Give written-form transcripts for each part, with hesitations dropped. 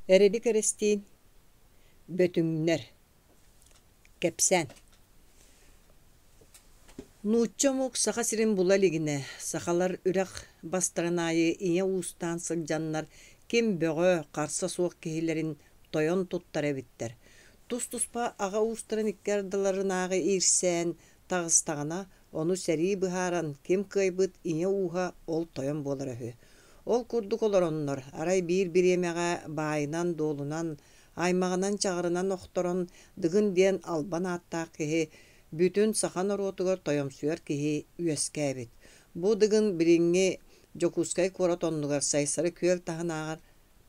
Эрилик Эрэстиин Бөтүҥнэр Кэпсээн Нуучча омук Саха сирин була илигинэ, сахалар үрэх бастарын аайы ийэ уустаан сылдьаннар ким бөҕө, харса суох киһилэрин тойон туттар эбиттэр. Тус-туспа аҕа уустарын икки ардыларынааҕы иирсээн таҕыстаҕына, ону сэрии быһааран, ким кыайбыт ийэ ууһа ол тойон буолара үһү. Ол курдук олороннор, арай биир бириэмэҕэ баайынан-дуолунан, аймаҕынан-чаҕарынан охторон Дыгын диэн албан ааттаах киһи бүтүн саха норуотугар тойомсуйар киһи үөскээбит. Бу Дыгын билиҥҥи Дьокуускай куорат оннугар Сайсары күөл таһынааҕар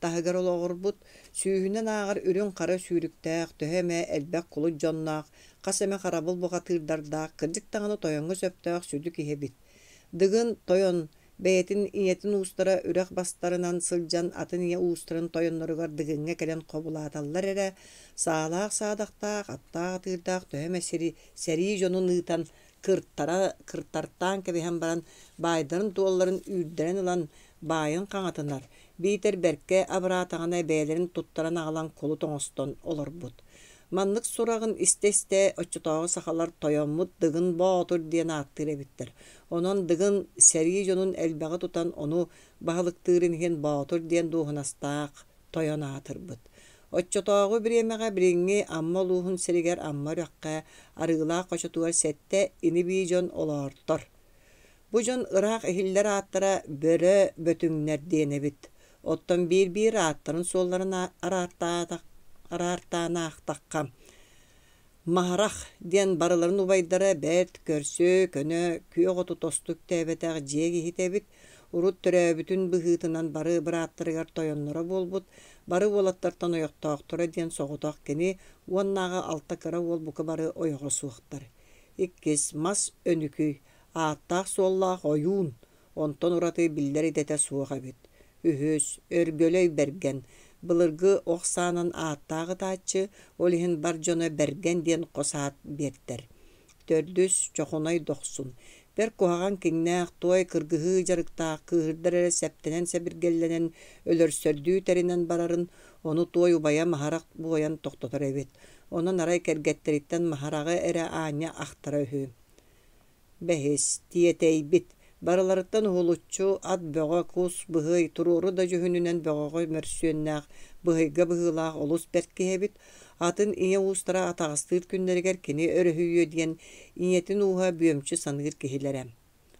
таһыгар олоҕурбут, сүүһүнэн ааҕар үрүҥ-хара сүүрүктээх, төһө эмэ элбэх кулут дьонноох, хас эмэ харабыл бухатыырдардаах, кырдьык даҕаны тойоҥҥо сөптөөх сүдү киһи эбит. Дыгын тойон бэйэтин ийэтин уустара үрэх бастарынан сылдьан атын ийэ уустарын тойонноругар Дыгыҥҥа кэлэн хобулааталлар эрэ, саалаах-саадахтаах, аттаах-атыырдаах төһө эмэ сири сэрии дьонун ыытан кыртара кыртартаан кэбиһэн баран баайдарын-дуолларын үүрдэрэн ылан баайын хаҥатынар, биитэр бэркэ абыраатаҕына бэйэлэрин туттаран аҕалан кулут оҥостон олорбут. Маннык сураҕын истэ-истэ оччотооҕу сахалар тойоммут Дыгын Боотур диэн ааттыыр эбиттэр. Онон Дыгын сэрии дьонун элбэҕи тутан ону баһылыктыырын иһин Боотур диэн дуоһунастаах тойон аатырбыт. Оччотооҕу бириэмэҕэ билиҥҥи Амма улууһун сиригэр Амма үрэххэ Арыылаах хочотугар сэттэ ини-бии дьон олоортор. Бу дьон ыраах иһиллэр ааттара Бөрө Бөтүҥнэр диэн эбит. Оттон биир-биир ааттарын-суолларын араартаан аахтахха, Маһарах диэн барыларын убайдара бэрт көрсүө, көнө, күөх оту тосту үктээбэтэх дьиэ киһитэ эбит. Урут төрөөбүтүн быһыытынан бары бырааттарыгар тойонноро буолбут, бары уолаттартан ойохтоохторо диэн соҕотох кини уоннааҕы алта кыра уол бука бары ойоҕо суохтар. Иккис Мас Өнүкүй ааттаах-суоллаах ойуун, онтон ураты биллэр идэтэ суох эбит. Үһүс, Өргөлөй Бэргэн, былыргы ох саанан ааттаах ытааччы, ол иһин бар дьоно Бэргэн диэн хос аат биэртэр. Төрдүс, Чохунай Дохсун, бэрт куһаҕан киҥнээх, туой кыргыһыы дьарыктаах кыыһырдар эрэ сэптэнэн-сэбиргэллэнэн өлөрсөрдүү тэринэн барарын, ону туой убайа Маһарах буойан тохтотор эбит. Онон арай кэргэттэриттэн Маһараҕы эрэ аанньа ахтара үһү. Бэһис, тиэтэйбит, барыларыттан уһулуччу ат бөҕө, кус, быһый, туруору да дьүһүнүнэн бөҕөҕө мөрсүөннээх, быһыйга быһыылаах олус бэрт киһи эбит. Атын ийэ уустара атаҕастыыр күннэригэр кини өрүһүйүө диэн ийэтин ууһа бүөмчү саныыр киһилэрэ.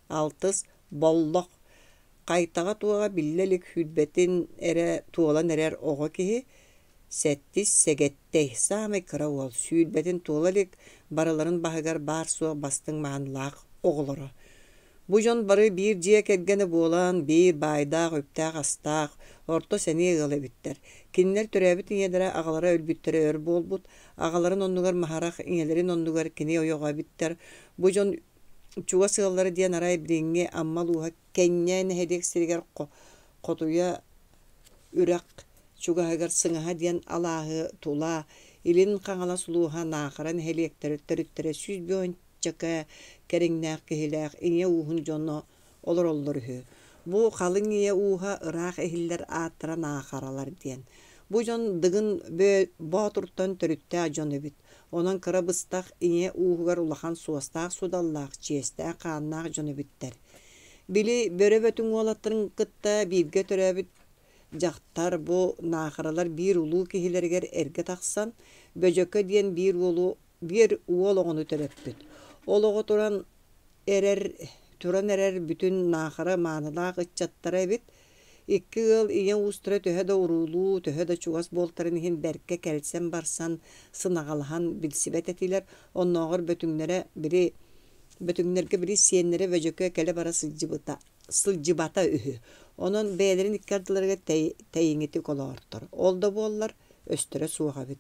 Алтыс, Боллох, хайтаҕа-туоҕа биллэ илик сүүрбэтин эрэ туолан эрэр оҕо киһи, Сэттис Сэгэттэй, саамай кыра уол, сүүрбэтин туола илик, барыларын баһыгар баар-суох бастыҥ маанылаах оҕолоро. Бу дьон бары биир дьиэ кэргэнэ буолан, биир баайдаах, үптээх-астаах, орто сэниэ ыал эбиттэр. Кинилэр төрөөбүт ийэлэрэ аҕалара өлбүттэрэ өр буолбут, аҕаларын оннугар Маһарах, ийэлэрин оннугар кини ойоҕо эбиттэр. Бу дьон чугас ыаллара диэн арай билиҥҥи Амма улууһа Кэнньэ нэһилиэк сиригэр Хотуйа үрэх чугаһыгар Сыҥаһа диэн алааһы тула Илин Хаҥалас улууһа Наахара нэһилиэктэрэ төрүттэрэ сүүс бөһүөнчэкэ кэриҥнээх киһилээх ийэ ууһун дьоно олороллор үһү. Бу халыҥ ийэ ууһа ыраах иһиллэр ааттара Наахаралар диэн. Бу дьон Дыгын Боотуртан төрүттээх дьон эбит. Онон кыра быстах ийэ ууһугар улахан суостаах-судаллаах, чиэстээх хааннаах дьон эбиттэр. Били Бөрө Бөтүҥ уолаттарын кытта бииргэ төрөөбүт дьахтар бу Наахаралар биир улуу киһилэригэр эргэ тахсан, Бөдьөкө диэн биир уолу биир уол оҕону төрөппүт. Ол оҕо туран эрэр туран эрэр бүтүн Наахара маанылаах ыччаттара эбит. Икки ыал ийэ уустара төһө да уруулуу, төһө да чугас буолтарын иһин бэркэ кэлсэн-барсан, сынаҕалаһан билсибэт этилэр. Оннооҕор Бөтүҥнэрэ били Бөтүҥнэргэ били сиэннэрэ Бөдьөкө кэлэ-бара сылдьыбыта сылдьыбата үһү. Онон бэйэлэрин икки ардыларыгар тэйиҥитик олоортор. Ол да буоллар, өстөрө суох эбит.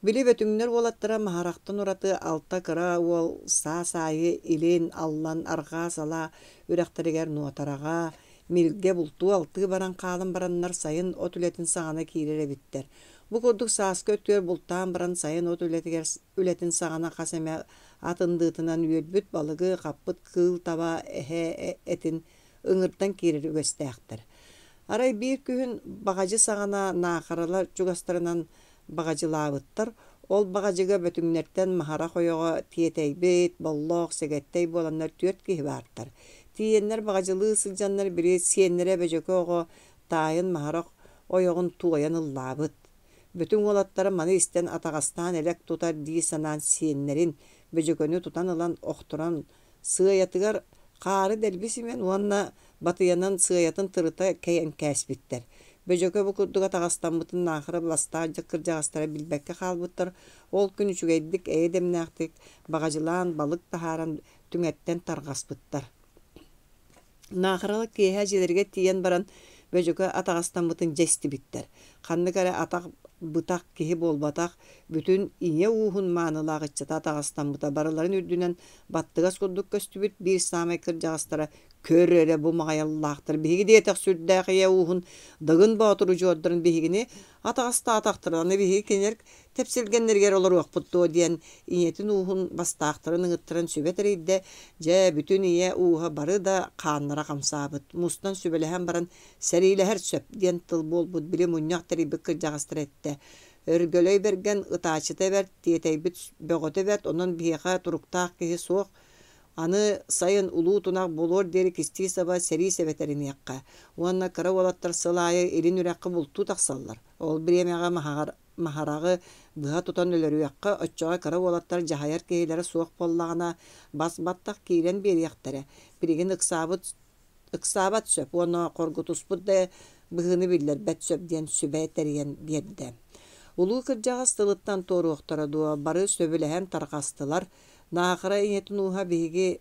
Били Бөтүҥнэр уолаттара Маһарахтан ураты алта кыра уол саас аайы илин, аллан, арҕаа салаа үрэхтэригэр Нуотараҕа, Милгэ бултуу-алтыы баран хаалан бараннар сайын от үлэтин саҕана киирэр эбиттэр. Бу курдук сааскы өттүгэр бултаан баран сайын от үлэтигэр үлэтин саҕана хас эмэ ат ындыытынан үөрбүт балыгы, хаппыт кыыл таба, эһэ этин ыҥыртан киирэр үгэстээхтэр. Арай биир күһүн баҕадьы саҕана Наахаралар чугастарынан баҕадьылаабыттар. Ол баҕадьыга Бөтүҥнэртэн Маһарах ойоҕо Тиэтэйбит, Боллоох, Сэгэттэй буоланнар түөрт киһи баартар. Тиийэннэр баҕадьылыы сылдьаннар били сиэннэрэ Бөдьөкө оҕо таайын Маһарах ойоҕун туойан ыллаабыт. Бөтүҥ уолаттара маны истэн атаҕастаан элэк тутар дии санаан сиэннэрин Бөдьөкөнү тутан ылан охторон сыайатыгар хаары дэлби симэн уонна батыйанан сыайатын тырыта кэйэн кээспиттэр. Бөдьөкө бу курдук атаҕастаммытын Наахара бастаах кырдьаҕастара билбэккэ хаалбыттар. Ол күн үчүгэйдик эйэ дэмнээхтик баҕадьылаан балык таһааран түҥэттэн тарҕаспыттар. Наахаралар киэһэ дьиэлэригэр тиийэн баран Бөдьөкө атаҕастаммытын дьэ истибиттэр. Ханнык эрэ атах бытах киһи буолбатах, бүтүн ийэ ууһун маанылаах ыччата атаҕастаммыта барыларын үрдүнэн баттыгас курдук көстүбүт биир саамай кырдьаҕастара «Көр эрэ бу маҕайаллаахтар биһиги диэтэх сүрдээх ийэ ууһун Дыгын Боотур удьуордарын биһигини атаҕастаатахтарына аны биһиги кинилэр тэпсилгэннэригэр олоруохпут дуо диэн ийэтин ууһун бастаахтарын ыҥыттаран сүбэ тэрийдэ. Дьэ, бүтүн ийэ ууһа бары да хааннара хамсаабыт. Мустан сүбэлэһэн баран сэриилэһэр сөп диэн тыл буолбут били мунньах тэрийбит кырдьаҕастара эттэ. Өргөлөй Бэргэн ытааччыта бэрт, тиэтэйбит бөҕөтө бэрт, онон биһиэхэ туруктаах киһи суох. Аны сайын улуу тунах буолуор диэри кистии саба сэрии сэбэ тэриниэххэ. Уонна кыра уолаттар сыл аайы илин үрэххэ бултуу тахсаллар. Ол бириэмэҕэ Маһараҕы быһа тутан өлөрүөххэ, оччоҕо кыра уолаттар дьаһайар киһилэрэ суох буоллаҕына, бас-баттах киирэн биэриэхтэрэ. Билигин ыксаабыт ыксаабат сөп уонна хоргутуспут да быһыыны биллэрбэт сөп диэн сүбэ тэрийэн биэрдэ. Улуу кырдьаҕас тылыттан туоруохтара дуо, бары сөбүлэһэн тарҕастылар. Наахара ийэтин ууһа биһиги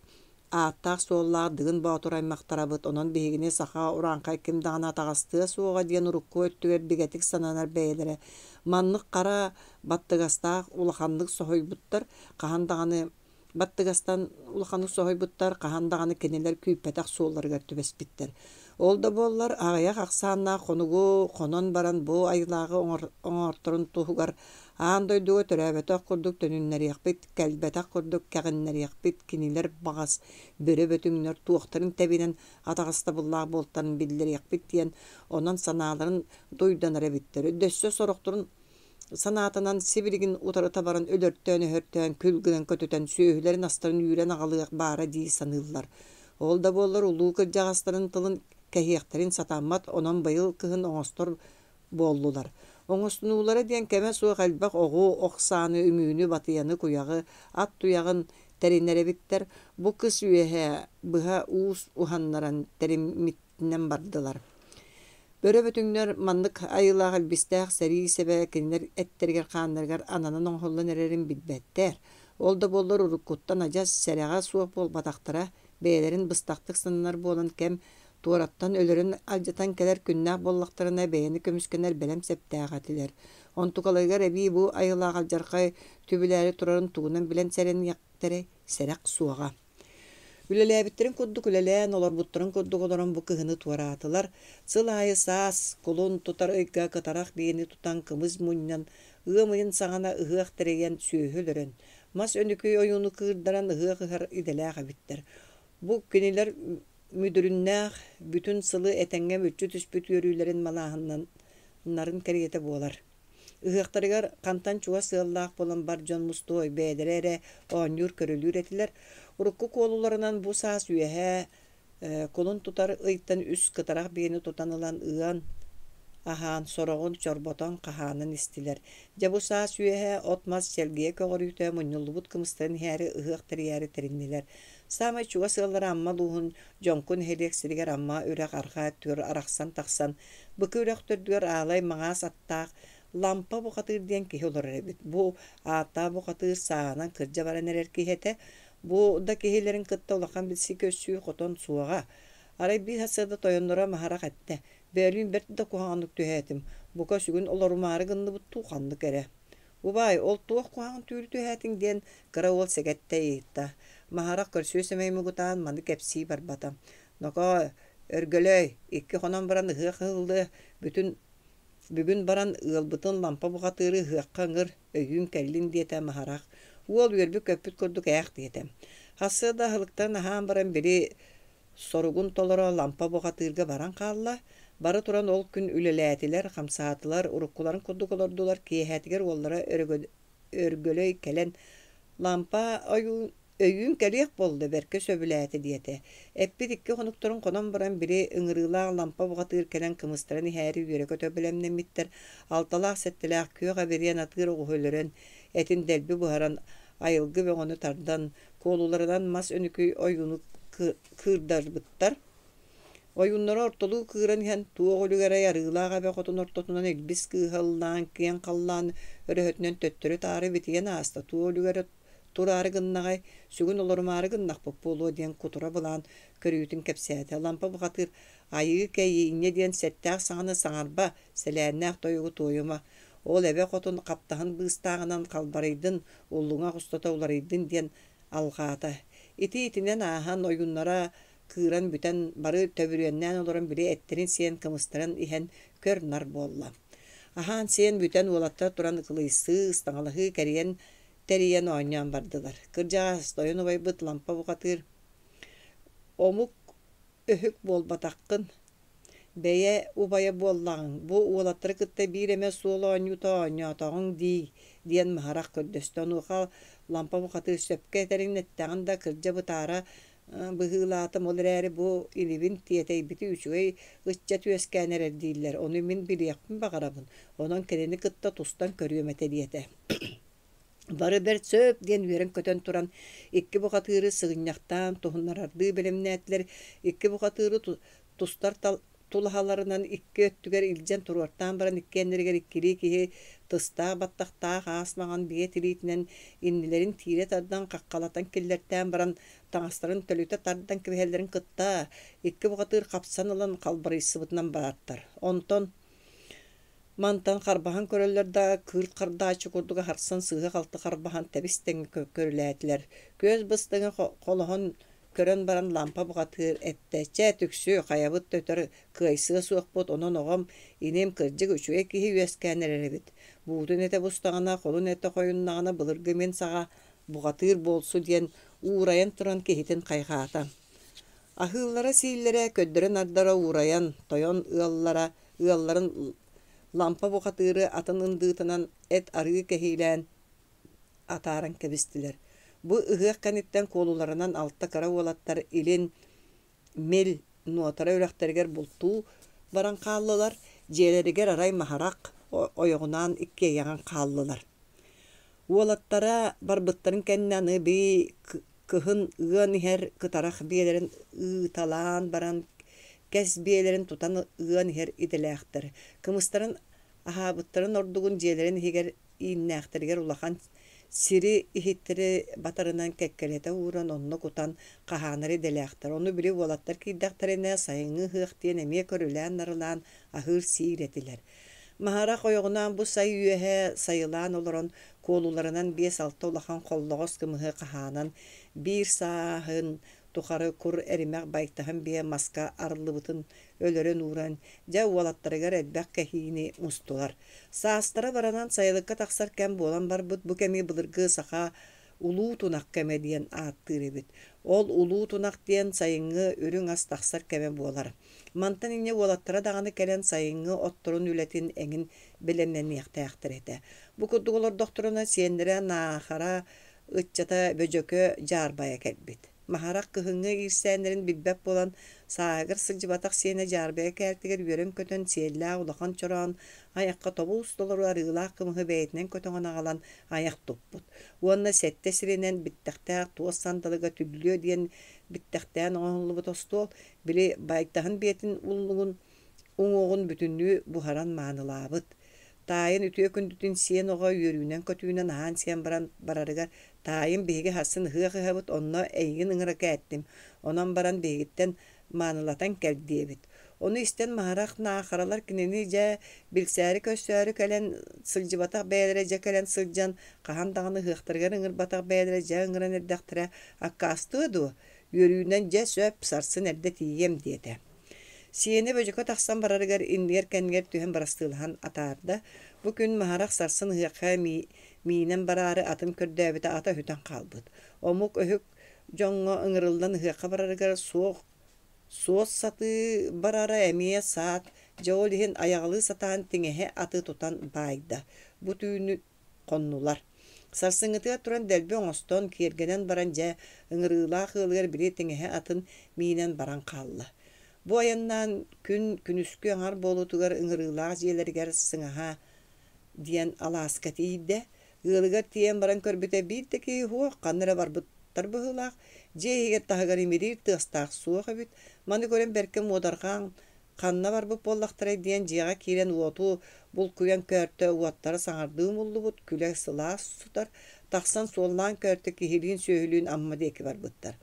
Ааттаах-суоллаах Дыгын Боотур аймахтарабыт, онон биһигини саха урааҥхай ким даҕаны атаҕастыа суоҕа диэн урукку өттүгэр бигэтик сананар бэйэлэрэ маннык хара баттыгастаах улаханнык соһуйбуттар, хаһан даҕаны баттыгастан улаханнык соһуйбуттар, хаһан даҕаны кинилэр күүппэтэх суолларыгар түбэспиттэр. Ол да буоллар, аҕыйах ахсааннаах хонугу хонон баран бу айылааҕы оҥорторун туһугар Аан дойдуга төрөөбөтөх курдук төнүннэриэхпит, кэлбэтэх курдук кэҕиннэриэхпит, кинилэр баҕас бөрө бөтүҥнэр туохтарын тэбинэн атаҕастабыллаах буолтарын биллэриэхпит диэн, онон санааларын дуйданар эбиттэр. Өссө сорохторун санаатынан сибилигин утарыта баран өлөртөөн-өһөртөөн күл гынан көтүтэн сүөһүлэрин-астарын үүрэн аҕалыах баара дии саныыллар. Ол да буоллар улуу кырдьаҕастарын тылын кэһиэхтэрин сатаммат, онон быйыл кыһын оҥостор буоллулар. Оҥостунуулара диэн кэмэ суох элбэх оҕу, ох сааны, үҥүүнү, батыйаны, куйаҕы, ат туйаҕын тэринэр эбиттэр. Бу кыс үөһэ быһа уус уһаннаран тэриммитинэн бардылар. Бөрө бөтүҥнэр маннык айылаах илбистээх сэрии сэбэ кинилэр эттэригэр-хааннарыгар ананан оҥоһуллан эрэрин билбэттэр. Ол да буоллар уруккуттан адьас сэрэҕэ суох буолбатахтара, бэйэлэрин быстахтык сананар буолан кэм Туораттан өлөрөн алдьатан кэлэр күннээх буоллахтарына бэйэни көмүскэнэр бэлэм сэптээх этилэр. Онтукаларыгар эбии бу айылаах алдьархай түбүлээри турарын тугунан билэн сэрэниэхтэрэй, сэрэх суоҕа. Үлэлээбиттэрин курдук үлэлээн, олорбуттарын курдук олорон бу кыһыны туораатылар. Сыл аайы саас, кулун тутар ыйга кытарах биэни тутан кымыс мунньан, ыам ыйын саҕана ыһыах тэрийэн сүөһү өлөрөн, мас өнүкүй ойууну кыырдаран ыһыах ыһар идэлээх эбиттэр. Бу кинилэр мүдүрүннээх бүтүн сылы этэҥҥэ мүччү түспүт үөрүүлэрин малааһыннарын кэриэтэ буолар. Ыһыахтарыгар хантан чугас ыаллаах буолан бар дьон мустуой бэйэлэрэ эрэ оонньуур-көрүлүүр этилэр. Урукку куолуларынан бу саас үөһээ кулун тутар ыйтан үс кытарах биэни тутан ылан ыан аһаан, сороҕун чорботон хаһаанан истилэр. Дьэ бу саас үөһэ от-мас чэлгийэ көҕөрүүтэ мунньуллубут кымыстарын иһээри ыһыах тэрийээри тэриннилэр. Саамай чугас ыаллара Амма улууһун Дьоҥку нэһилиэк сиригэр Амма үрэх арҕаа өттүгэр арахсан тахсан, Быкы үрэх төрдүгэр аалай маҥаас аттаах Лампа бухатыыр диэн киһи олорор эбит. Бу ааттаах бухатыыр сааһынан кырдьа баран эрэр киһи этэ. Бу да киһилэрин кытта улахан билсии-көрсүү хотон суоҕа. Арай биир сарсыарда тойонноро Маһарах эттэ: «Бөөлүүн бэрт да куһаҕаннык түһээтим, бука сүгүн олорумаары гынныбыт дуу ханнык эрэ». «Убаай, ол туох куһаҕан түүлү түһээтиҥ?» диэн кыра уол сэгэттэ ыйытта. Маһарах көрсүө сэмэй муҥутаан маны кэпсии барбата. «Нокоо, Өргөлөй, икки хонон баран ыһыах ыһыллыа, бүтүн бүгүн баран ыалбытын Лампа бухатыыры ыһыахха ыҥыр, өйүүн кэллин» диэтэ Маһарах. Уол үөрбүт-көппүт курдук ээх диэтэ. Сарсыарда аһылыктарын аһаан баран били соругун толоро Лампа бухатыырга баран хаалла. Бары туран ол күн үлэлээтилэр, хамсаатылар, уруккуларын курдук олордулар, киэһэтигэр уоллара Өргөлөй кэлэн «Лампа ойуун өйүүн кэлиэх буолла, бэркэ сөбүлээтэ» диэтэ. Эппит икки хонуктарын хонон баран, били ыҥырыылаах Лампа бухатыыр кэлэн кымыстарын иһээри үөрэ-көтө бэлэмнэммиттэр, алталаах-сэттэлээх күөх эбириэн атыыр оҕуһу өлөрөн, этин дэлби буһаран, айылгы бөҕөнү тардан, куолуларынан мас өнүкүй ойууну кыырдарбыттар. Ойууннара ортолуу кыыран иһэн, туох үлүгэрэй арыылаах эбэ хотун ортотунан илбис кыыһа ыллаан киэҥ халлаан өрөһөтүнэн төттөрү-таары битийэн ааста, туох үлүгэрэ тураары гыннаҕай, сүгүн олорумаары гыннахпыт буолуо диэн кутура былаан көрүүтүн кэпсээтэ. Лампа бухатыыр «Айыы кэйии инньэ диэн сэттээх саҥаны саҥарба, сэлээннээх тойугу туойума, ол эбэ хотун хаптаһын быыстааҕынан халбарыйдын, уллуҥах устата уларыйдын» диэн алҕаата. Ити итинэн ааһан ойууннара кыыран бүтэн, бары төбүрүөннээн олорон били эттэрин сиэн, кымыстарын иһэн көр-нар буолла. Аһаан-сиэн бүтэн уолаттар туран кылыйсыы, ыстаҥалаһыы кэрийэн тэрийэн оонньоон бардылар. Кырдьаҕас тойон убайбыт Лампа бухатыыр омук өһүк буолбатаххын, бэйэ убайа буоллаҕыҥ, бу уолаттары кытта биир эмэ суол оонньуута оонньоотоҕуҥ дии, диэн Маһарах көрдөстө. Онуоха Лампа бухатыыр сөпкө этэриҥ эттэҕин да, кырдьа бытаара быһыылаатым, ол эрээри бу илибин тиэтэйбити үчүгэй ыччат үөскээн эрэр дииллэр, ону мин билиэхпин баҕарабын, онон кинини кытта тустан көрүөм этэ диэтэ. Бары бэрт сөп диэн үөрэн-көтөн туран, икки бухатыыры сыгынньахтаан туһуннарардыы бэлэмнээтилэр, икки бухатыыры тустар тулаһаларынан икки өттүгэр илдьэн туруортаан баран иккиэннэригэр иккилии киһи тыстаах баттахтаах аас маҥан биэ тириитинэн иннилэрин тиирэ тардан хаххалатан киллэртээн баран таҥастарын төлүтэ тардан кэбиһэллэрин кытта икки бухатыыр хапсан ылан халбарыйсыбытынан бараттар. Онтон мантан харбаһан көрөллөр да, кыырт хардааччы курдук аһарсан сыыһа-халты харбаһан тэбис-тэҥҥэ көрүлээтилэр. Күөс быстыҥа холоһон көрөн баран лаампа бухатыыр эттэ: «Чэ, түксү, хайабыт да өтөр кыайсыа суохпут, онон оҕом, иним кырдьык үчүгэй киһи үөскээн эрэр эбит. Буутун этэ бустаҕына, холун этэ хойуннаҕына былыргы мин саҕа бухатыыр буолсу» диэн уурайан туран киһитин хайҕаата. Аһыыллара-сииллэрэ, көрдөрө-нардара уурайан, тойон ыаллара ыалларын лампа бухатыыры атын ындыытынан эт арыы кэһиилээн атааран кэбистилэр. Бу ыһыах кэнниттэн куолуларынан алта кыра уолаттар илин Мил Нуотара үрэхтэригэр бултуу баран хааллылар, дьиэлэригэр арай Маһарах ойоҕунаан иккиэйэҕин хааллылар. Уолаттара барбыттарын кэннэ аны бии кыһын ыан иһэр кытарах биэлэрин ыыталаан баран кэс биэлэрин тутан ыан иһэр идэлээхтэр. Кымыстарын аһаабыттарын ордугун дьиэлэрин иһигэр ииннээхтэригэр улахан сири иһиттэри батарынан кэккэлэтэ ууран онно кутан хаһаанар идэлээхтэр. Ону били уолаттар киирдэхтэринэ сайыҥҥы ыһыах диэн эмиэ көрүлээн-нарылаан аһыыр-сиир этилэр. Маһарах ойоҕунаан бу сай үөһэ сайылаан олорон куолуларынан биэс-алта улахан холлоҕос кымыһы хаһаанан биир сааһын тухары кур эримэх байтаһын биэ маска арыллыбытын өлөрөн ууран, дьэ уолаттарыгар элбэх кэһиини мустулар. Саастара баранан сайылыкка тахсар кэм буолан барбыт, бу кэми былыргы саха Улуу тунах кэмэ диэн ааттыыр эбит. Ол улуу тунах диэн сайыҥҥы үрүҥ ас тахсар кэмэ буолар. Мантан инньэ уолаттара даҕаны кэлэн сайыҥҥы отторун үлэтин эҥин бэлэмнэниэхтээхтэр этэ. Бу курдук олордохторуна сиэннэрэ Наахара ыччата Бөдьөкө дьаарбайа кэлбит. Маһарах кыһыҥҥы иирсээннэрин билбэт буолан, сааһыгар сылдьыбатах сиэнэ дьаарбайа кээлтигэр үөрэн-көтөн сиэллээх улахан чороон айахха тобус толору арыылаах кымыһы бэйэтинэн көтөҕөн аҕалан айах туппут уонна сэттэ сиринэн биттэхтээх туос сандалыга түллүө диэн биттэхтээн оҥоһуллубут остуол били байтаһын биэтин уллугун уҥуоҕун бүтүннүү буһаран маанылаабыт. Таайын үтүө күндүтүн сиэн оҕо үөрүүнэн-көтүүнэн аһаан-сиэн баран барарыгар «Таайым, биһиги сарсын ыһыах ыһабыт, онно эйигин ыҥыра кээттим, онон баран биһигиттэн маанылатан кэл» диэбит. Ону истэн Маһарах Наахаралар кинини дьэ билсээри-көрсөөрү кэлэн сылдьыбатах бэйэлэрэ дьэ кэлэн сылдьан, хаһан даҕаны ыһыахтарыгар ыҥырбатах бэйэлэрэ дьэ ыҥыран эрдэхтэрэ, аккаастыа дуо, үөрүүнэн дьэ сөп, сарсын эрдэ тиийиэм диэтэ. Сиэнэ Бөдьөкө тахсан барарыгар иннигэр-кэннигэр түһэн бырастыылаһан атаарда. Бу күн Маһарах сарсын ыһыахха миинэн бараары атын көрдөөбүтэ ата өһүтэн хаалбыт. Омук өһүк дьоҥҥо ыҥырыллан ыһыахха барарыгар суох суос сатыы барара эмиэ саат, Дьэ ол иһин айаҕалыы сатаан тиҥэһэ аты тутан баайда. Бу түүнү хоннулар. Сарсыҥҥытыгар туран дэлби оҥостон, киэргэнэн баран дьэ, ыҥырыылаах ыалыгар били тиҥэһэ атын миинэн баран хаалла. Бу айаннаан күн күнүскү аҥар буолуутугар ыҥырыылаах дьиэлэригэр сыҥаһа диэн алааска тиийдэ. Ыалыгар тиийэн баран көрбүтэ биир да киһи суох, ханна эрэ барбыттар быһыылаах, дьиэ иһигэр-таһыгар имириир тыастаах суох эбит. Маны көрөн бэркэ муодарҕаан ханна барбыт буоллахтарай диэн дьиэҕэ киирэн уоту булкуйан көөртө, уоттара саҥардыы умуллубут, күлэ сылаас сытар, тахсан суоллаан көөртө киһилиин-сүөһүлүүн Амма диэки барбыттар.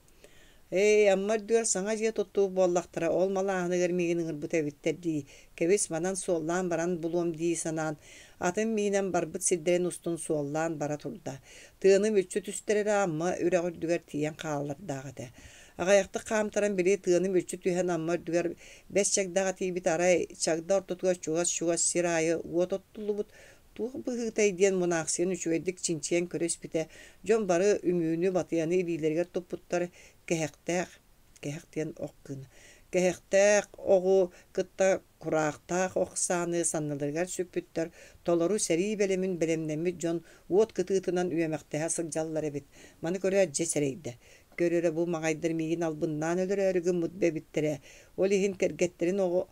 Ээ, Амма үрдүгэр саҥа дьиэ туттубут буоллахтара, ол малааһыныгар миигин ыҥырбыт эбиттэр дии, кэбис, манан суоллаан баран булуом дии санаан, атын миинэн барбыт сирдэрин устун суоллаан бара турда. Тыаны мүччү түстэр эрэ Амма үрэх үрдүгэр тиийэн хааллардаах этэ. Аҕыйахтык хаамтаран били тыаны мүччү түһэн Амма үрдүгэр бэс чагдаҕа тиийбит арай чагда ортотугар чугас-чугас сир аайы уот оттуллубут, Туох быһыытай диэн мунаахсыйан үчүгэйдик чинчийэн көрө испитэ, дьон бары үҥүүнү, батыйаны илиилэригэр туппуттар, кэһэхтээх кэһэх диэн ох гына кэһэхтээх оҕу кытта кураахтаах ох сааны санныларыгар сүкпүттэр, толору сэрии бэлэмин бэлэмнэммит дьон уот кытыытынан үөмэхтэһэ сылдьаллар эбит. Маны көрөөт дьэ сэрэйдэ. Көр эрэ бу маҕайдар миигин албыннаан өлөрөөрү гыммыт эбиттэрэ. Ол иһин кэргэттэрин оҕо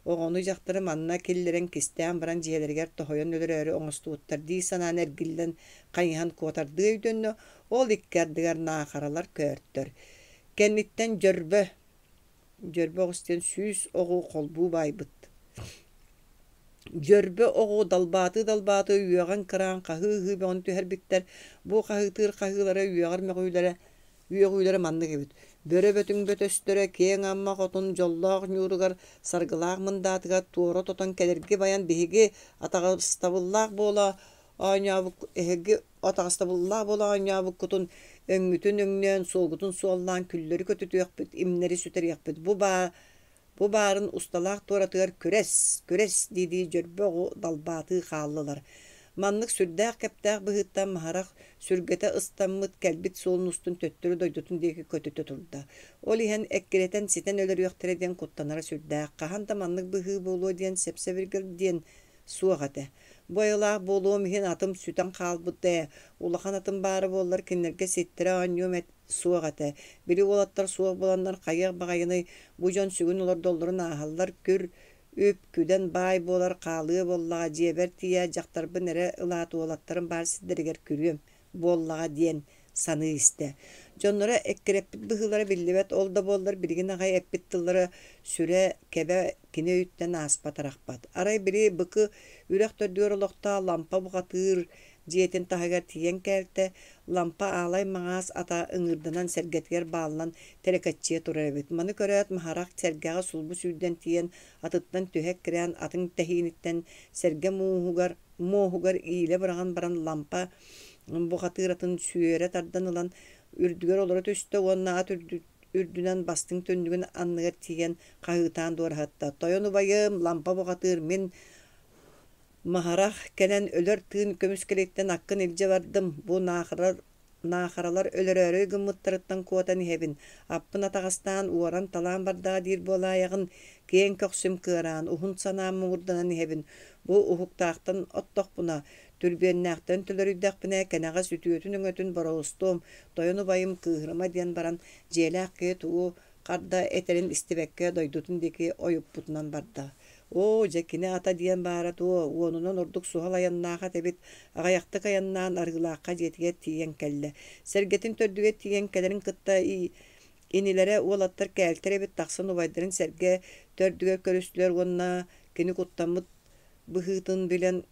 Оҕону-дьахтары манна киллэрэн кистээн баран дьиэлэригэр тоһуйан өлөрөөрү оҥостубуттар дии санаан эргиллэн хайыһан куотардыы өйдөннө, ол икки ардыгар наахаралар көөртөр. Кэнниттэн дьөрбө, дьөрбө оҕус диэн 100 оҕу холбуу баайбыт. Дьөрбө оҕу далбаатыы-далбаатыы үөҕэн кыраан хаһыы-ыһыы бөҕөнү түһэрбиттэр. Бу хаһыытыыр хаһыылара үөҕэр мөҕүүлэрэ Үөҕүүлэрэ маннык эбит: Бөрө Бөтүҥ бөтөстөрө Киэҥ Амма хотун дьоллоох ньууругар саргылаах мындаатыгар туора тотон кэлэрги байан биһиги атаҕастабыллаах буола оонньообук эһиги атаҕастабыллаах буола оонньообуккутун өҥҥүтүн өҥнөөн, суолгутун суоллаан күллэри көтүтүөхпүт, имнэри сүтэриэхпит. Бу баа Бу баарын усталаах туоратыгар күрэс, күрэс дии-дии дьөрбө оҕу далбаатыы хааллылар. Маннык сүрдээх кэптээх быһыыттан Маһарах сүргэтэ ыстаммыт, кэлбит суолун устун төттөрү дойдутун диэки көтүтэ турда. Ол иһэн эккирэтэн ситэн өлөрүөхтэрэ диэн куттанара сүрдээх, хаһан да маннык быһыы буолуо диэн сэп-сэбиргэл диэн суох этэ. Бу айылаах буолуом иһин атым сүтэн хаалбыт ээ, улахан атым баара буоллар кинилэргэ ситтэрэ оонньуом суох этэ. Били уолаттар суох буоланнар хайыах баҕайыный, бу дьон сүгүн олордоллорун ааһаллар, күр, үп, күдэн баай буолар хаалыа буоллаҕа, дьиэбэр тиийээт дьахтарбын эрэ ылаат уолаттарым баар сирдэригэр күрүөм буоллаҕа диэн саныы истэ. Дьонноро эккирэппит быһыылара биллибэт, ол да буоллар билигин аҕай эппит тыллара сүрэ, кэбэ кини өйүттэн ааспат арахпат. Арай били Быкы үрэх төрдүгэр олохтоох Лампа бухатыыр дьиэтин таһыгар тиийэн кээлтэ, Лампа аалай маҥаас ата ыҥыырданан сэргэтигэр бааллан тэлэкэччийэ турар эбит. Маны көрөөт Маһарах сэргэҕэ сулбу сүүрдэн тиийэн атыттан түһэ эккирээн атын тэһииниттэн сэргэ мууһугар муоһугар иилэ быраҕан баран Лампа бухатыыр атын сүөрэ тардан ылан үрдүгэр олоро түстэ уонна ат үрдүнэн бастыҥ түннүгүн анныгар тиийэн хаһыытаан дуораһытта: «Тойон убайым, Лампа бухатыыр, мин Маһарах кэлэн өлөр тыын көмүскэлиттэн аккын илдьэ бардым, бу наахарар Наахаралар өлөрөөрү гыммыттарыттан куотан иһэбин, аппын атаҕастаан уоран-талаан бардаҕа диир буолаайаҕын, киэҥ көхсүм кыараан, уһун санаам муҥурданан иһэбин. Бу уһуктаахтан оттохпуна, түрбүөннээхтэн төлөрүйдэхпинэ, кэнэҕэс үтүөтүн-өҥөтүн бороустуом, тойон убайым кыыһырыма диэн баран, дьиэлээх киһи тугу харда этэрин истибэккэ дойдутун диэки ойуппутунан барда. Оо, дьэ кини ата диэн баара дуо, уонунан ордук суһал айаннаах ат эбит, аҕыйахтык айаннаан Арыылаахха дьиэтигэр тиийэн кэллэ. Сэргэтин төрдүгэр тиийэн кэлэрин кытта инилэрэ уолаттар кээлтэр эбит тахсан убайдарын сэргэ төрдүгэр көрүстүлэр уонна кини куттаммыт быһыытын билэн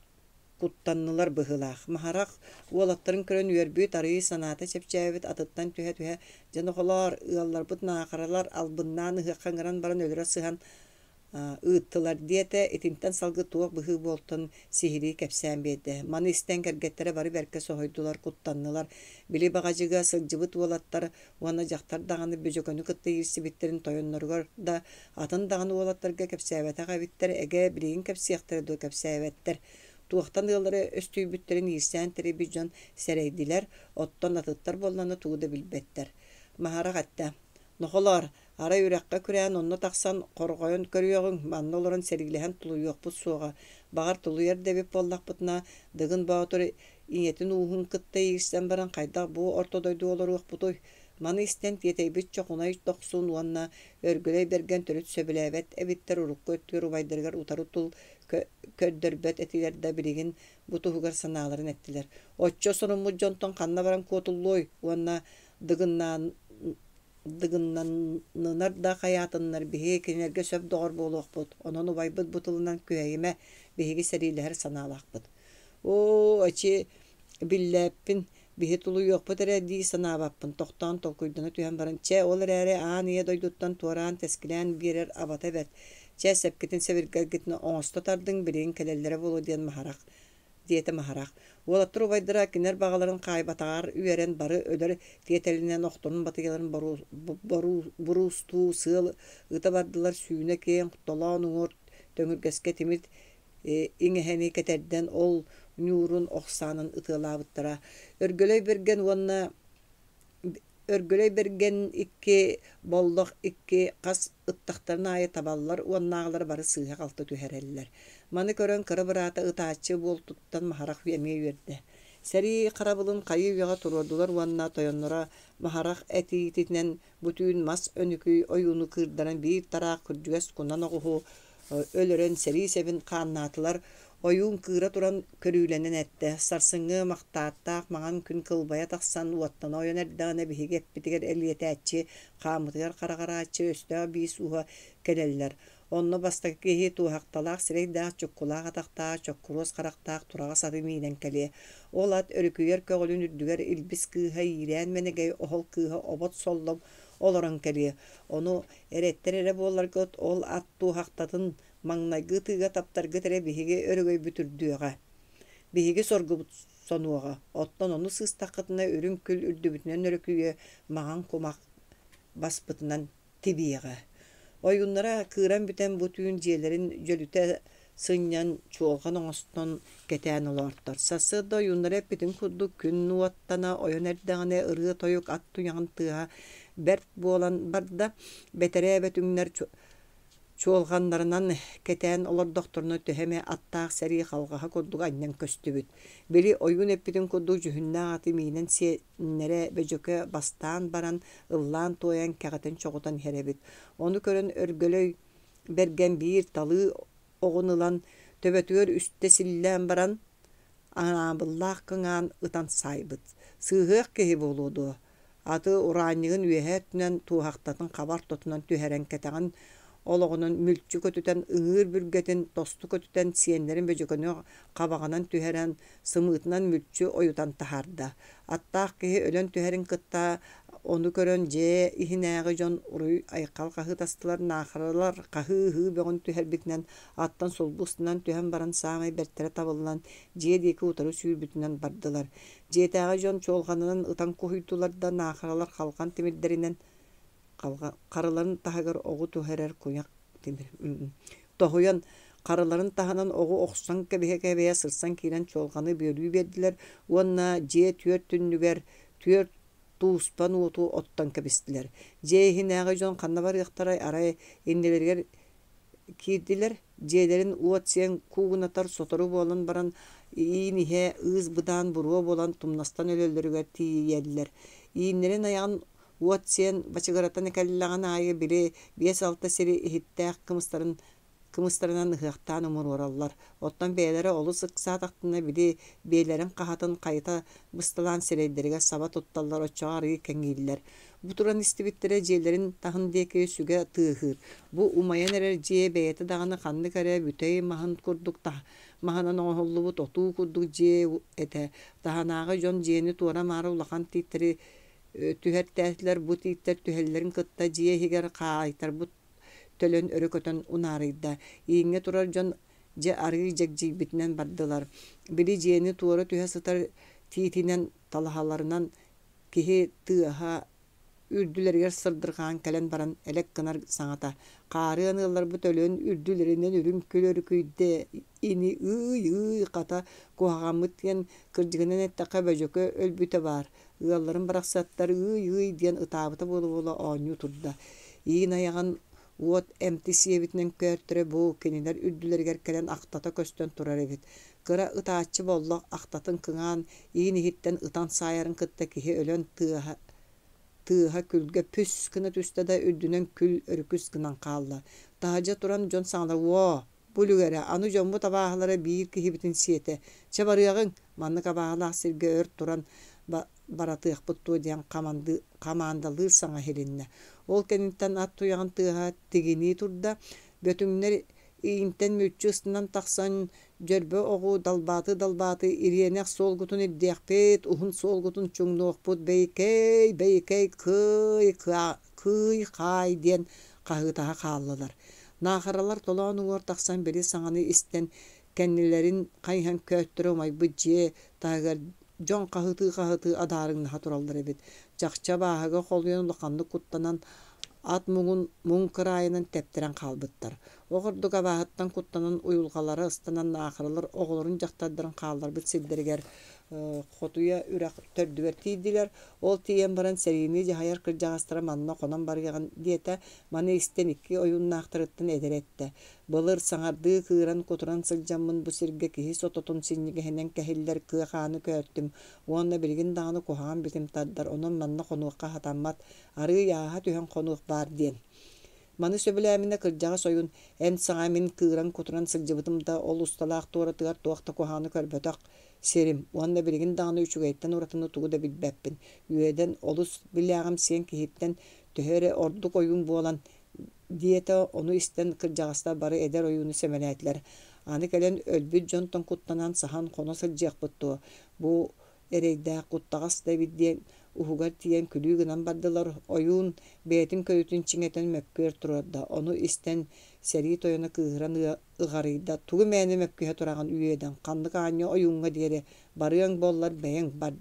куттаннылар быһыылаах. Маһарах уолаттарын көрөн үөрбүт, арыый санаата чэпчээбит, атыттан түһэ-түһэ, «Дьэ нохолоор, ыалларбыт наахаралар албыннаан ыһыахха ыҥыран баран өлөрө сыһан ыыттылар диэтэ, итинтэн салгыы туох быһыы буолтун сиһилии кэпсээн биэрдэ. Маны истэн кэргэттэрэ бары бэркэ соһуйдулар, куттаннылар. Били баҕадьыга сылдьыбыт уолаттар уонна дьахтар даҕаны Бөдьөкөнү кытта иирсибиттэрин тойонноругар да, атын даҕаны уолаттарга кэпсээбэтэх эбиттэр, эгэ билигин кэпсиэхтэрэ дуо кэпсээбэттэр. Туохтан ыаллара өстүйбүттэрин иирсээн тэрийбит дьон сэрэйдилэр, оттон атыттар буоллаҕына тугу да билбэттэр. Маһарах эттэ: «Нохолоор, Арай үрэххэ күрээн онно тахсан хорҕойон көрүөҕүҥ, манна олорон сэриилэһэн тулуйуохпут суоҕа. Баҕар тулуйар да эбит буоллахпытына, Дыгын Боотур ийэтин ууһун кытта иирсэн баран хайдах бу орто дойдуга олоруохпутуй? Маны истэн тиэтэйбит Чохунай Дохсун уонна Өргөлөй Бэргэн төрүт сөбүлээбэт эбиттэр урукку өттүгэр убайдарыгар утары тыл көрдөрбөт этилэр да билигин бу туһугар санааларын эттилэр. Оччо соруммут дьонтон ханна баран куотуллуой уонна дыгыннаан дыгыннаннынар да хайаатыннар биһиги кинилэргэ сөп доҕор буолуохпут, онон убайбыт бу тылынан күһэйимэ, биһиги сэриилэһэр санаалаахпыт. Оо, эчи биллээппин, биһи тулуйуохпут эрэ дии санаабаппын, тохтоон толкуйдана түһэн баран, чэ, ол эрээри аан ийэ дойдуттан туораан тэскилээн биэрэр абата бэрт, чэ, сэпкитин-сэбиргэлгитин оҥосто тардыҥ, билигин кэлэллэрэ буолуо диэн Маһарах диэтэ Маһарах. Уолаттар убайдара кинилэр баҕаларын хаайбатаҕар үөрэн бары өлөр тиэтэлинэн охторун батыйаларын буруустуу сыал ыта бардылар сүүнэ киэҥ толоон уҥуор төҥүргэскэ тимир иҥэһэни кэтэрдэн ол ньуурун ох саанан ытыалаабыттара. Өргөлөй Бэргэн уонна Өргөлөй Бэргэн икки Боллох икки хас ыттахтарын аайы табаллар уоннааҕылар бары сыыһа-халты түһэрэллэр. Маны көрөн кыра быраата ытааччы буолтуттан Маһарах эмиэ үөрдэ. Сэрии харабылын хайыы-үйэҕэ туруордулар уонна тойонноро Маһарах этиитинэн бу түүн мас өнүкүй ойууну кыырдаран биир тараах күрдьүгэс кунан оҕуһу өлөрөн сэрии сэбин хааннаатылар, ойуун кыыра туран көрүүлэнэн эттэ: «Сарсыҥҥы махтааттаах маҥан күн кылбайа тахсан уоттана ойон эрдэҕинэ биһиги эппитигэр элиэтээччи, хааммытыгар хараҕарааччы өстөөх биис ууһа кэлэллэр. Онно бастакы киһи туоһахталаах сирэйдээх, чуккулаах атахтаах, чоккуруос харахтаах тураҕас аты миинэн кэлиэ. Ол ат өрүкүйэр көҕүлүн үрдүгэр илбис кыыһа иирээн мэнэгэй оһол кыыһа обот соллом олорон кэлиэ. Ону эрэттэр эрэ буолларгыт ол ат туоһахтатын маҥнайгы ытыыга таптаргыт эрэ биһиги өрөгөйбүт үрдүөҕэ. Биһиги соргубут сонуоҕа. Оттон ону сыыстаххытына үрүҥ күл үрдүбүтүнэн өрөкүйүө, маҥан кумах баспытынан тибиэҕэ. Ойууннара кыыран бүтэн бу түүн дьиэлэрин дьөлүтэ сынньан, чуолҕан оҥостон кэтээн олоортор. Сарсыарда ойууннара эппитин курдук күн уоттана ойон эрдэҕинэ ырыа-тойук ат туйаҕын тыаһа бэрт буолан барда. Бэтэрээ бөтүҥнэр чуолҕаннарынан кэтээн олордохторуна төһө эмэ аттаах сэрии халҕаһа курдук анньан көстүбүт. Били ойуун эппитин курдук дьүһүннээх аты миинэн сиэннэрэ Бөдьөкө бастаан баран ыллаан-туойан кэҕитэн-чоҕутан иһэр эбит. Ону көрөн Өргөлөй Бэргэн биир талыы оҕун ылан төбөтүгэр үстэ силлээн баран анаабыллаах кыҥаан ытан саайбыт. Сыыһыах киһи буолуо дуо, аты ураанньыгын үөһээ өттүнэн туоһахтатын хаба ортотунан түһэрэн кэтэҕин олоҕунан мүлчү көтүтэн ыҥыыр бүргэтин тосту көтүтэн сиэннэрин бөдьөкөнү хабаҕынан түһэрэн сымыытынан мүлчү ойутан таһаарда. Аттаах киһи өлөн түһэрин кытта ону көрөн дьиэ иһинээҕи дьон уруй-айхал хаһыытастылар, наахаралар хаһыы-ыһыы бөҕөнү түһэрбитинэн аттан сулбу устунан түһэн баран саамай бэртэрэ табыллан дьиэ диэки утары сүүрбүтүнэн бардылар. Дьиэтээҕи дьон чуолҕанынан ытан куһуйдулар да наахаралар халҕан тимирдэринэн харыларын таһыгар оҕу түһэрэр куйах тимир тоһуйан харыларын таһынан оҕу охсон кэбиһэ-кэбиһэ сырсан киирэн чуолҕаны бүөлүү биэрдилэр уонна дьиэ түөрт түннүгэр түөрт тууспан уоту оттон кэбистилэр. Дьиэ иһинээҕи дьон ханна барыахтарай, арай иннилэригэр киирдилэр, дьиэлэрин уот сиэн куугунатар сотору буолан баран иин иһэ ыыс-быдаан буруо буолан тумнастан өлөллөрүгэр тиийэллэр. Ииннэрин айаҕын уот сиэн бачыгыратан кэллэҕин аайы били биэс-алта сири иһиттээх кымыстарын кымыстарынан ыһыахтаан умуруораллар. Оттон бэйэлэрэ олус ыксаатахтарына били биэлэрин хаһатын хайыта бысталаан сирэйдэригэр саба тутталлар, оччоҕо арыый кэҥииллэр. Бу туран истибиттэрэ дьиэлэрин таһын диэки сүгэ тыаһыыр. Бу умайан эрэр дьиэ бэйэтэ даҕаны ханнык эрэ бүтэй маһын курдук маһынан оҥоһуллубут отуу курдук дьиэ этэ. Таһынааҕы дьон дьиэни туора-маары улахан тииттэри түһэртээтилэр. Бу тииттэр түһэллэрин кытта дьиэ иһигэр хаайтарбыт төлөн өрө көтөн унаарыйда. Ииҥҥэ турар дьон дьэ арыый дьэгдьийбитинэн бардылар. Били дьиэни туора түһэ сытар тиитинэн талаһаларынан киһи тыаһа үрдүлэригэр сырдырҕаан кэлэн баран элэк гынар саҥата «Хаарыан ыалларбыт өлөн үрдүлэринэн үрүҥ күл өрүкүйдэ ини ыый-ыый хата куһаҕаммыт диэн кырдьыгынан эттэххэ Бөдьөкө өлбүтэ баар, ыалларым барахсаттар ыый-ыый диэн ытаабыта буола-буола оонньуу турда. Иин айаҕын уот эмти сиэбитинэн көөртөрө бу кинилэр үрдүлэригэр кэлэн ахтата көстөн турар эбит. Кыра ытааччы Боллох ахтатын кыҥаан иин иһиттэн ытан саайарын кытта киһи өлөн тыаһа тыаһа күлгэ пүс гына түстэ да үрдүнэн күл өрүкүс гынан хаалла. Таһырдьа туран дьон саҥалар уо бу үлүгэрэ аны дьоммут абааһылара биир киһибитин сиэтэ. Чэ барыаҕыҥ, маннык абааһылаах сиргэ өр туран баратыахпыт дуо диэн хамаандалыыр саҥа иһилиннэ. Ол кэнниттэн ат туйаҕын тыаһа тигинии турда, бөтүҥнэр иинтэн мүччү ыстанан тахсан дьөрбө оҕу далбаатыы-далбаатыы ириэнэх суолгутун ирдиэхпит, уһун суолгутун чуҥнуохпут, бэйикэй, бэйикэй, кыай, кыый-хаай диэн хаһыытаһа хааллылар. Наахаралар толоон уҥуор тахсан били саҥаны истэн кэннилэрин хайыһан көөттөрө умайбыт дьиэ таһыгар дьон хаһытыы-хаһытыы адаарыҥнаһа тураллар эбит. Чахчы абааһыга холуйан улаханнык куттанан ат муҥун муҥ кыраайынан тэптэрэн хаалбыттар. Ол курдук абааһыттан куттанан уйулҕалара ыстанан наахаралар оҕолорун дьахтардарын хаалларбыт сирдэригэр Хотуйа үрэх төрдүгэр тиийдилэр. Ол тиийэн баран сэриини дьаһайар кырдьаҕастара манна хонон барыаҕын диэтэ. Маны истэн икки ойууннаахтарыттан эдэрэ эттэ: Былыр саҥардыы кыыран-кутуран сылдьаммын бу сиргэ киһи сототун синньигэһинэн кэһиллэр кыа хааны көөртүм уонна билигин даҕаны куһаҕан битим тардар, онон манна хонуохха сатаммат, арыый ааһа түһэн хонуох баар диэн. Маны сөбүлээминэ кырдьаҕас ойуун эн саҥа мин кыыран-кутуран сылдьыбытым да ол усталаах туоратыгар туох да куһаҕаны көрбөтөх сирим уонна билигин даҕаны үчүгэйтэн уратыны тугу да билбэппин. Үөдэн олус билээҕим сиэн киһиттэн төһө эрэ ордук ойуун буолан диэтэ, ону истэн кырдьаҕастар бары эдэр ойууну сэмэлээтилэр. Аны кэлэн өлбүт дьонтон куттанан саһан хоно сылдьыахпыт дуо, бу эрэйдээх куттаҕас да эбит диэн уһугар тиийэн күлүү гынан бардылар. Ойуун бэйэтин көрүүтүн чиҥэтэн мөккүөр туруорда. Ону истэн сэрии тойоно кыыһыран ыҕарыйда: «Тугу мээнэ мөккүһэ тураҕын үөдэн, ханнык аанньа ойууҥҥа диэри барыаҥ буоллар бэйэҥ бар»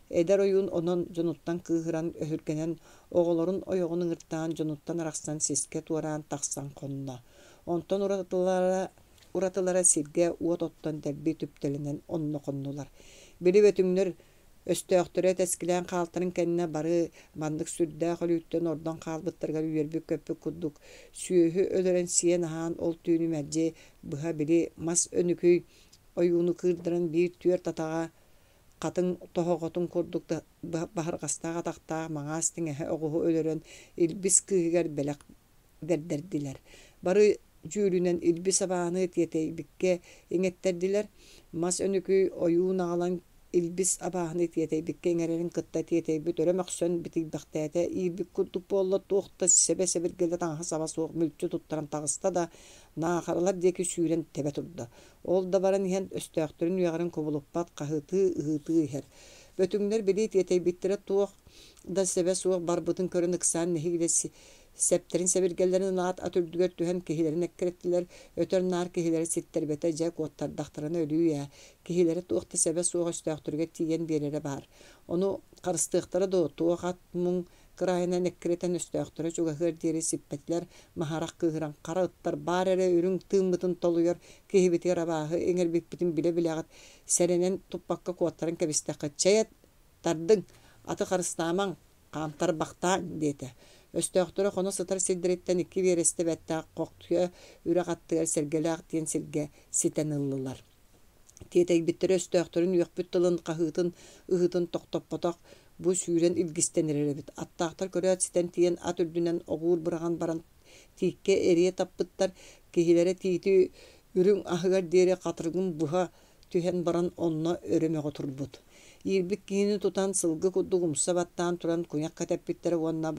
Эдэр ойуун онон дьонуттан кыыһыран, өһүргэнэн, оҕолорун ойоҕун ыҥыртаан дьонуттан арахсан сискэ туораан тахсан хонно. Онтон уратылара, уратылара сиргэ уот оттон дэлби түптэлэнэн онно хоннулар. Били бөтүҥнэр өстөөхтөрө тэскилээн хаалтарын кэннэ бары маннык сүрдээх өлүүттэн ордон хаалбыттарыгар үөрбүт-көппүт курдук сүөһү өлөрөн сиэн-аһаан ол түүнү мэлдьи быһа били мас өнүкүй ойууну кыырдаран биир түөрт атаҕа хатыҥ тоһоҕотун курдук баһырҕастаах атахтаах маҥаас тиҥэһэ оҕуһу өлөрөн Илбис кыыһыгар бэлэх бэрдэрдилэр. Бары дьүүлүнэн Илбис абааһыны тиэтэйбиккэ иҥэттэрдилэр. Мас өнүкүй ойуун аҕалан Илбис абааһыны тиэтэйбиккэ иҥэрэрин кытта тиэтэйбит өрө мөхсөн битийбэхтээтэ, иирбит курдук буолла, туох да сэбэ-сэбиргэлэ таҥаһа-саба суох мүлчү туттаран таҕыста да, наахаралар диэки сүүрэн тэбэ турда. Ол да баран иһэн өстөөхтөрүн үөҕэрин кубулуппат хаһыытыы-ыһыытыы иһэр. Бөтүҥнэр били тиэтэйбиттэрэ туох да сэбэ суох барбытын көрөн ыксаан нэһиилэ сэптэрин-сэбиргэллэрин ылаат ат үрдүгэр түһэн киһилэрин эккирэттилэр, өтөр-наар киһилэрэ ситтэрбэтэ дьэ куоттардахтарына өлүү ээ, киһилэрэ туох да сэбэ суох өстөөхтөрүгэр тиийэн биэрэрэ баар. Ону харыстыахтара дуо, туох ат муҥ кыраайынан эккирэтэн өстөөхтөрө чугаһыар диэри сиппэтилэр, маһарах кыыһыран хара ыттар баар эрэ үрүҥ тыыммытын толуйар киһибитигэр абааһы иҥэрбиппитин билэ-билэҕит, сэрэнэн туппакка куоттаран кэбистэххит, чэй тардыҥ, аты харыстаамаҥ, хаамтарбахтааҥ диэтэ. Өстөөхтөрө хоно сытар сирдэриттэн икки биэрэстэ бэттээх Хохтуйа үрэх аттыгар Сэргэлээх диэн сиргэ ситэн ыллылар. Тиэтэйбиттэрэ өстөөхтөрүн үөхпүт тылын хаһыытын, ыһыытын тохтоппотох, бу сүүрэн илгистэн эрэр эбит. Аттаахтар көрөөт ситэн тиийэн ат үрдүнэн оҕуур быраҕан баран тииккэ эрийэ таппыттар, киһилэрэ тиити үрүҥ аһыгар диэри хатырыгын быһа түһэн баран онно өрө мөҕө турбут. Иирбит киһини тутан сылгы курдук умса баттаан туран куйах кэтэппиттэрэ уонна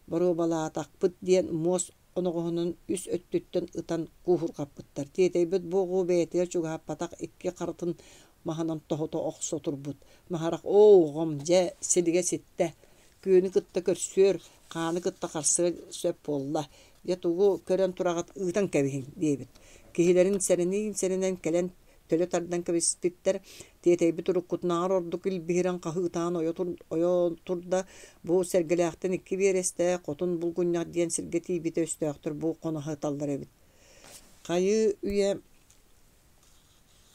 боруобалаатахпыт диэн муос оноҕоһунан үс өттүттэн ытан кууһурҕаппыттар. Тиэтэйбит бу оҕу бэйэтигэр чугаһаппатах икки харытын маһынан тоһута охсо турбут. Маһарах «Оо, оҕом, дьэ, силигэ ситтэ, күөнү кытта көрсүөр, хааны кытта харсыа сөп буолла, дьэ тугу көрөн тураҕыт, ыытан кэбиһиҥ» диэбит. Киһилэрин сэрэниин-сэрэнэн кэлэн төлө тардан кэбиспиттэр, тиэтэйбит уруккутунааҕар ордук илбиһирэн хаһыытаан ойо турда, бу Сэргэлээхтэн икки биэрэстэ Хотун Булгунньах диэн сиргэ тиийбитэ өстөөхтөр бу хоно сыталлар эбит. Хайыы үйэ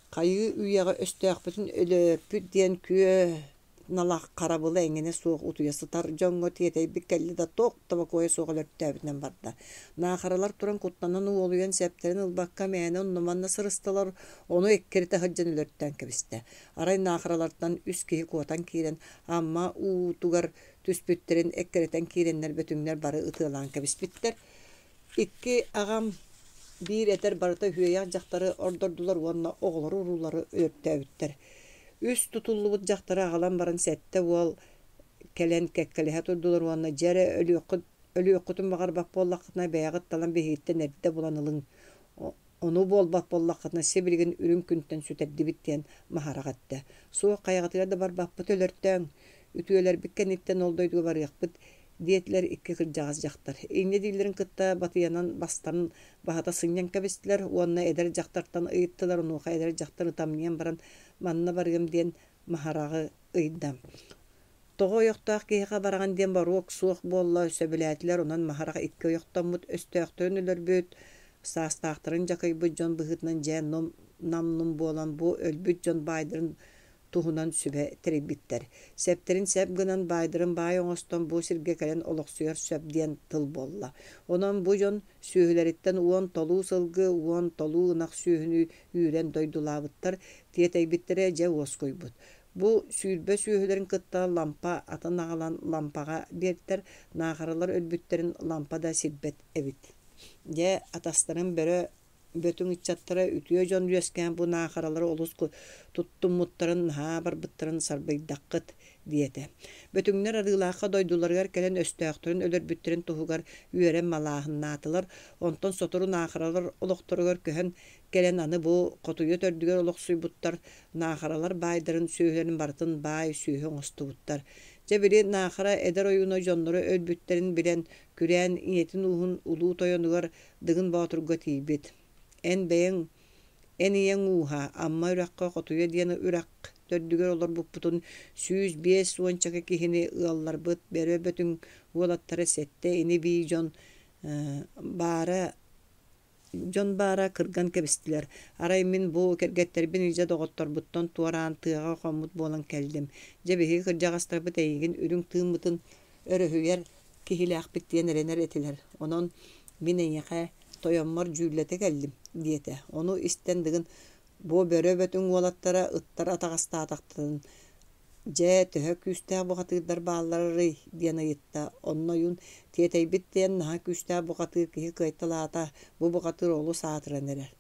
хайыы үйэҕэ өстөөхпүтүн өлөөппүт диэн күө налах харабыла эҥинэ суох утуйа сытар дьоҥҥо тиэтэйбит кэллэ да туох да бокуойа суох өлөртөөбүтүнэн барда. Наахаралар туран куттанан уолуйан сэптэрин ылбакка мээнэ онно-манна сырыстылар, ону эккирэтэ сылдьан өлөртөөн кэбистэ. Арай наахаралартан үс киһи куотан киирэн Амма уутугар түспүттэрин эккирэтэн киирэннэр бөтүҥнэр бары ытыалаан кэбиспиттэр. Икки аҕам биир этэр барыта үһүөйэх дьахтары ордордулар уонна оҕолору-уруулары өлөртөөбүттэр. Үс тутуллубут дьахтары аҕалан баран сэттэ уол кэлэн кэккэлэһэ турдулар уонна дьэ эрэ өлүөххүт өлүөххүтүн баҕарбат буоллаххытына бэйэҕит талан биһигиттэн эрдэ булан ылыҥ ону буолбат буоллаххытына сибилигин үрүҥ күнтэн сүтэрдибит диэн Маһарах эттэ. Суох хайаҕытыгар да барбаппыт өлөртөөҥ, үтүөлэрбит кэнниттэн ол дойдуга барыахпыт диэтилэр икки кырдьаҕас дьахтар. Инньэ дииллэрин кытта батыйанан бастарын баһыта сынньан кэбистилэр уонна эдэр дьахтартан ыйыттылар, онуоха эдэр дьахтар ытамньыйан баран манна барыам диэн Маһараҕы ыйда. Тоҕо ойохтоох киһиэхэ бараҕын диэн боруок суох буолла, сөбүлээтилэр, онон Маһарах икки ойохтоммут, өстөөхтөрүн өлөрбүт, саастаахтарын дьакыйбыт дьон быһыытынан дьэ нам-нум буолан бу өлбүт дьон баайдарын туһунан сүбэ тэрийбиттэр. Сэптэрин сэп гынан, баайдарын баай оҥостон бу сиргэ кэлэн олохсуйар сөп диэн тыл буолла. Онон бу дьон сүөһүлэриттэн уон толуу сылгы, уон толуу ынах сүөһүнү үүрэн дойдулаабыттар, тиэтэйбиттэрэ дьэ уоскуйбут. Бу 20 сүөһүлэрин кытта Лампа атын аҕалан Лампаҕа биэртэр, Наахаралар өлбүттэрин Лампа да сирбэт эбит. Дьэ, атастарын бөрө Бөтүҥ ыччаттара үтүө дьон үөскээн бу наахаралары олус туттуммуттарын, наһаа барбыттарын сарбыйдаххыт диэтэ. Бөтүҥнэр Арыылаахха дойдуларыгар кэлэн өстөөхтөрүн өлөрбүттэрин туһугар үөрэн малааһыннаатылар, онтон сотору наахаралар олохторугар көһөн кэлэн аны бу Хотуйа төрдүгэр олохсуйбуттар, наахаралар баайдарын сүөһүлэрин барытын баай сүөһү оҥостубуттар. Дьэ били Наахара эдэр ойууна дьонноро өлбүттэрин билэн, күрээн ийэтин ууһун улуу тойонугар Дыгын Боотурга тиийбит. Эн бэйэҥ, эн ийэҥ ууһа, Амма үрэххэ Хотуйа диэн үрэх төрдүгэр олорбуппутун 105 уончака киһини ыалларбыт Бөрө Бөтүҥ уолаттара сэттэ ини-бии дьон баара дьон баара кырган кэбистилэр. Арай мин бу кэргэттэрбин илдьэ доҕотторбуттан туораан тыаҕа хоммут буолан кэллим. Дьэ биһиги кырдьаҕастарбыт эйигин үрүҥ тыыммытын өрөһүйэр киһилээхпит диэн эрэнэр этилэр, онон мин эйиэхэ тойоммор дьүүллэтэ кэллим диэтэ. Ону истэн Дыгын бу бөрө бөтүҥ уолаттара ыттар атаҕастаатахтарын дьэ төһө күүстээх бухатыырдар баалларый диэн ыйытта. Онно ойуун тиэтэйбит диэн наһаа күүстээх бухатыыр киһи кыайталаата, бу бухатыыр олус аатыран эрэр.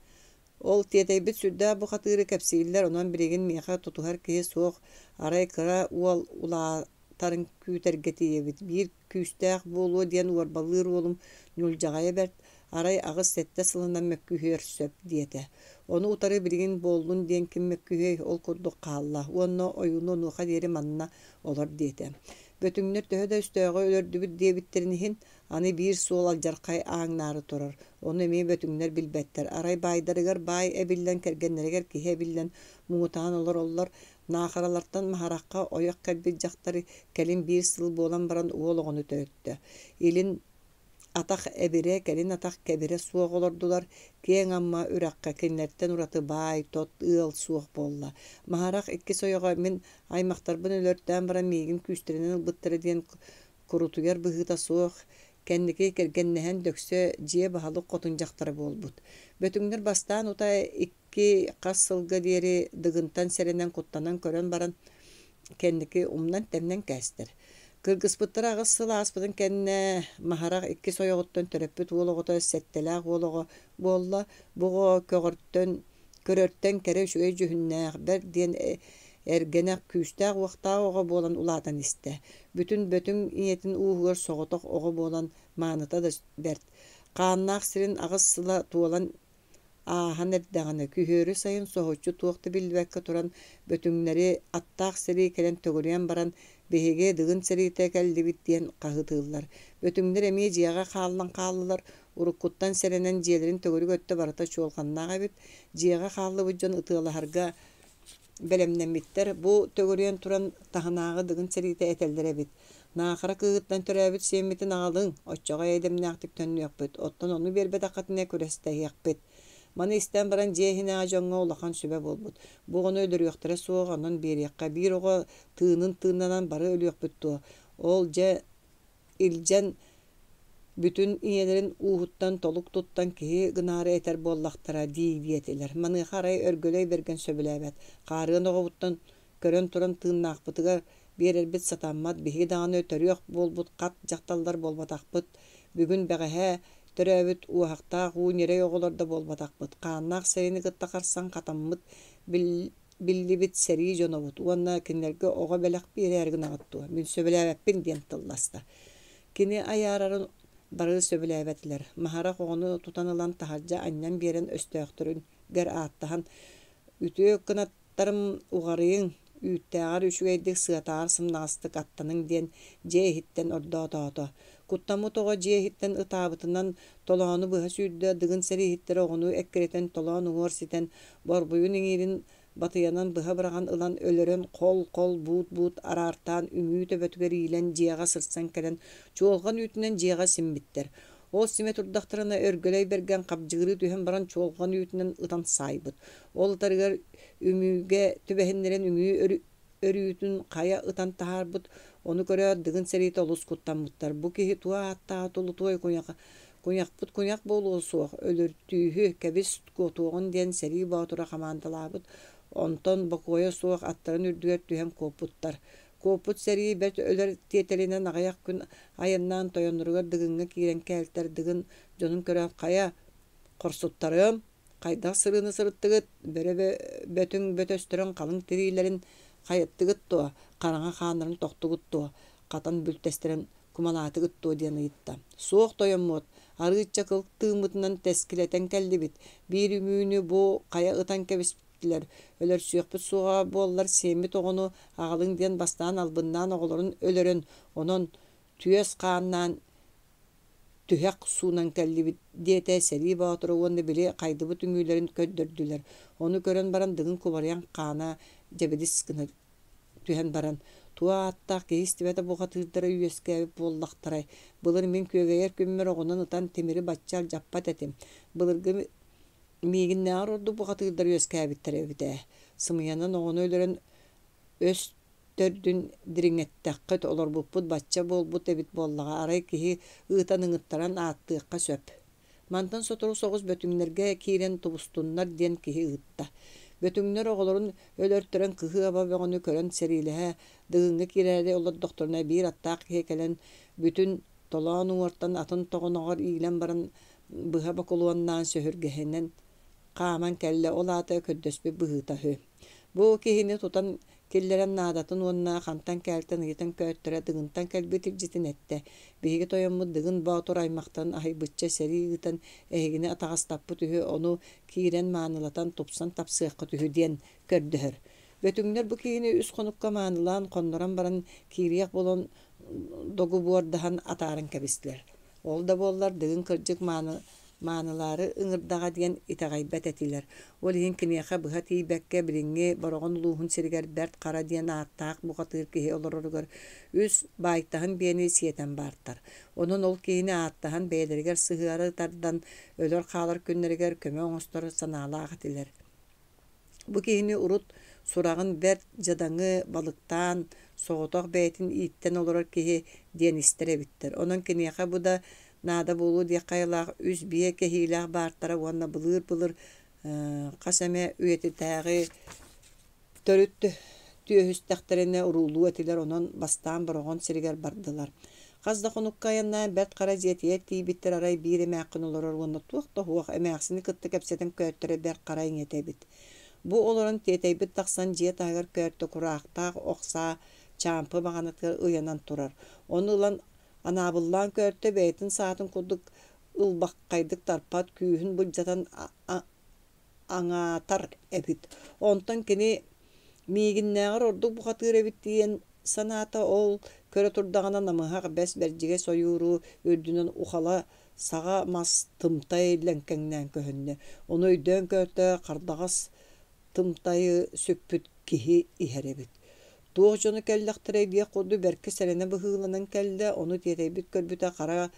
Ол тиэтэйбит сүрдээх бухатыыры кэпсииллэр, онон билигин миэхэ тутуһар киһи суох, арай кыра уол улаа тарын күүтэргэ тиийэбит, биир күүстээх буолуо диэн уорбалыыр уолум ньулдьаҕайа бэрт, арай аҕыс-сэттэ сылынан мөккүһүөр сөп диэтэ. Ону утары билигин буоллун диэн ким мөккүһүөй, ол курдук хаалла уонна ойууну онуоха диэри манна олор диэтэ. Бөтүҥнэр төһө да өстөөҕү өлөрдүбүт диэбиттэрин иһин, аны биир суол алдьархай ааҥнаары турар, ону эмиэ бөтүҥнэр билбэттэр. Арай баайдарыгар баай эбиллэн, кэргэннэригэр киһи эбиллэн муҥутаан олороллор, Наахаралартан Маһарахха ойох кэлбит дьахтар кэлин биир сыл буолан баран уол оҕону төрөттө. Илин атах эбирэ, кэлин атах кэбирэ суох олордулар, Киэҥ Амма үрэххэ кинилэртэн ураты баай, тот ыал суох буолла. Маһарах иккис ойоҕо мин аймахтарбын өлөртөөн баран миигин күүстэринэн ылбыттара диэн курутуйар быһыыта суох, кэнники кэргэннэһэн дөксө дьиэ баһылык хотун дьахтара буолбут. Бөтүҥнэр бастаан утаа икки хас сылга диэри Дыгынтан сэрэнэн куттанан көрөн баран, кэнники умнан-тэмнэн кээстэр. Кыргыспыттара аҕыс сыл ааспытын кэннэ Маһарах иккис ойоҕуттан төрөппүт уол оҕото сэттэлээх уол оҕо буолла. Бу оҕо көҕөртөн, көрөртөн кэрэ үчүгэй дьүһүннээх, бэрт диэн эргэнэх, күүстээх-уохтаах оҕо буолан улаатан истэ. Бүтүн Бөтүҥ ийэтин ууһугар соҕотох оҕо буолан мааныта да бэрт. Хааннаах сирин аҕыс сыла туолан Ааһан эрдэҕинэ, күһүөрү сайын соһуччу туох да биллибэккэ туран, бөтүҥнэри аттаах сэрии кэлэн төгүрүйэн баран, «Биһиги Дыгын сэриитэ кэллибит» диэн хаһыытыыллар. Бөтүҥнэр эмиэ дьиэҕэ хааллан хааллылар, уруккуттан сэрэнэн дьиэлэрин төгүрүк өттө барыта чуолҕаннаах эбит. Дьиэҕэ хааллыбыт дьон ытыалаһарга бэлэмнэммиттэр, бу төгүрүйэн туран таһынааҕы Дыгын сэриитэ этэллэр эбит: «Наахара кыыһыттан төрөөбүт сиэммитин аҕалыҥ, оччоҕо эйэ-дэмнээхтик төннүөхпүт, оттон ону биэрбэтэххитинэ күрэстэһиэхпит». Маны истэн баран дьиэ иһинээҕи дьоҥҥо улахан сүбэ буолбут. Бу оҕону өлөрүөхтэрэ суох, онон биэриэххэ. Биир оҕо тыынын тыыннанан бары өлүөхпүт дуо? Ол дьэ илдьэн бүтүн ийэлэрин ууһуттан толук туттан киһи гынаары этэр буоллахтара дии диэтилэр. Маныаха арай Өргөлөй Бэргэн сөбүлээбэт. Хаарыан оҕобуттан көрөн туран тыыннаахпытыгар биэрэрбит сатаммат, биһиги даҕаны төрүөх буолбут хат дьахталлар буолбатахпыт, бүгүн бэҕэһээ төрөөбүт уоһахтаах уу ньирэй оҕолор да буолбатахпыт, хааннаах сэриини кытта харсан хатаммыт биллибит сэрии дьонобут уонна кинилэргэ оҕо бэлэх биэрээри гынаҕыт дуо, мин сөбүлээбэппин диэн тылласта. Кини айаарарын бары сөбүлээбэтилэр. Маһарах оҕону тутан ылан таһырдьа анньан биэрэн өстөөхтөрүгэр ааттаһан үтүө кынаттарым уҕарыйыҥ, үүттээҕэр үчүгэйдик, сыатааҕар сымнаҕастык аттаныҥ диэн дьиэ иһиттэн ордоотоото. Куттаммыт оҕо дьиэ иһиттэн ытаабытынан толоону быһа сүүрдэ, Дыгын сэрииһиттэрэ оҕону эккирэтэн толоон уҥуор ситэн, борбуйун иҥиирин батыйанан быһа быраҕан ылан өлөрөн хол-хол буут-буут араартаан үҥүү төбөтүгэр иилэн дьиэҕэ сырсан кэлэн чуолҕан үүтүнэн дьиэҕэ симмиттэр. Ол симэ турдахтарына Өргөлөй Бэргэн хабдьыгырыы түһэн баран чуолҕан үүтүнэн ытан саайбыт. Ол ытарыгар үҥүүгэ түбэһиннэрэн үҥүү өрүүтүн хайа ытан таһаарбыт. Ону көрөөт Дыгын сэриитэ олус куттаммыттар. Бу киһи туох ааттааҕа тулутуой куйахпыт куйах буолуо суох, өлөртүүһү, кэбис куотуоҕун диэн сэрии боотура хамаандалаабыт. Онтон бокуойа суох аттарын үрдүгэр түһэн куоппуттар. Куоппут сэрии бэрт өлөр тиэтэлинэн аҕыйах күн айаннаан тойонноругар Дыгыҥҥа киирэн кээлтэр Дыгын дьонун көрөн хайа, хорсуттарыам, хайдах сырыыны сырыттыгыт, бөрө бөтүҥ бөтөстөрүн халыҥ тириилэрин хайыттыгыт дуо, хараҥа хааннарын тохтугут дуо, хатан бүлтэстэрин кумалаатыгыт дуо диэн ыйытта. Суох тойоммут, арыычча кыл тыыммытынан тэскилэтэн кэллибит, биир үҥүүнү бу хайа ытан кэбиспитилэр, өлөрсүөхпүт суоҕа буоллар сиэммит оҕону аҕалыҥ диэн бастаан албыннаан оҕолорун өлөрөн, онон түөс хааннаан түһэх суунан кэллибит диэтэ сэрии боотура уонна били хайдыбыт үҥүүлэрин көрдөрдүлэр. Ону көрөн баран Дыгын кубарыйан хаана дьэбидис гына түһэн баран, туох ааттаах киһи истибэтэ бухатыырдара үөскээбит буоллахтарай? Былыр мин күөгэйэр күммэр оҕунан ытан тимири бачча алдьаппат этим. Былыргы миигиннээҕэр ордук бухатыырдар үөскээбиттэрэ эбит ээ. Сымыйанан оҕону өлөрөн өс төрдүн дириҥэттэххит, олорбуппут бачча буолбут эбит буоллаҕа, арай киһи ыытан ыҥыттаран ааттыахха сөп. Мантан сотору соҕус Бөтүҥнэргэ киирэн тубустуннар диэн киһи ыытта. Бөтүҥнэр оҕолорун өлөртөрөн кыһыы-аба бөҕөнү көрөн сэриилэһэ, Дыгыҥҥа киирээри олордохторуна биир аттаах киһи кэлэн бүтүн толоон уҥуортан атын тоҕоноҕор иилэн баран быһа бокулуоннаан сөһүргэһинэн хааман кэллэ, ол аата көрдөспүт быһыыта үһү. Бу киһини тутан киллэрэн наадатын уонна хантан кээлтэн ыйытан көттөрө Дыгынтан кэлбит илдьитин эттэ. Биһиги тойоммут Дыгын Боотур аймахтарын аһыйбычча сэрии ыытан эһигини атаҕастаппыт үһү, ону киирэн маанылатан тупсан тапсыаххыт үһү диэн көрдөһөр. Бөтүҥнэр бу киһини үс хонукка маанылаан хоннорон баран киириэх буолан догубуордаһан атааран кэбистилэр. Ол да буоллар Дыгын кырдьык маанылаары ыҥырдаҕа диэн итэҕэйбэт этилэр. Ол иһин киниэхэ быһа тиийбэккэ, билиҥҥи Бороҕон улууһун сиригэр Бэрт Хара диэн ааттаах бухатыыр киһи олороругар үс баайтаһын биэни сиэтэн баартар. Онон ол киһини ааттаһан бэйэлэригэр сыһыары тардан, өлөр-хаалар күннэригэр көмө оҥостор санаалаах этилэр. Бу киһини урут сураҕын бэрт дьадаҥы, балыктаан, соҕотох бэйэтин ииттэн олорор киһи диэн истэр эбиттэр. Онон киниэхэ бу да наада буолуо диэххэ айылаах үс биэ кэһиилээх баартара уонна былыыр-былыр хас эмэ үйэтитээҕи төрүт түөһүстэхтэринэ уруулуу этилэр, онон бастаан Бороҕон сиригэр бардылар. Хас да хонукка айаннаан Бэрт Хара дьиэтигэр тиийбиттэр арай биир эмээххин олорор уонна туох да суох эмээхсини кытта кэпсэтэн көттөрө Бэрт Хара ийэтэ эбит. Бу олорон тиэтэйбит тахсан дьиэ таһыгар көттө кураахтаах ох саа чаампы баҕанатыгар ыйанан турар. Ону ылан анаабыллаан көттө бэйэтин саатын курдук ылбаххайдык тарпат күүһүн былдьатан аҥаатар эбит. Онтон кини миигиннээҕэр ордук бухатыыр эбит диэн санаата ол көрө турдаҕына намыһах бэс бэрдьигэс ойууру үрдүнэн ухала саҕа мас тымтай лэҥкэҥнээн көһүннэ. Ону өйдөөн көртө хардаҕас тымтайы сүкпүт киһи иһэр эбит. Туох дьоно кэллэхтэрэй диэх курдук бэркэ сэрэнэ быһыыланан кэллэ, ону тиэтэйбит көрбүтэ хара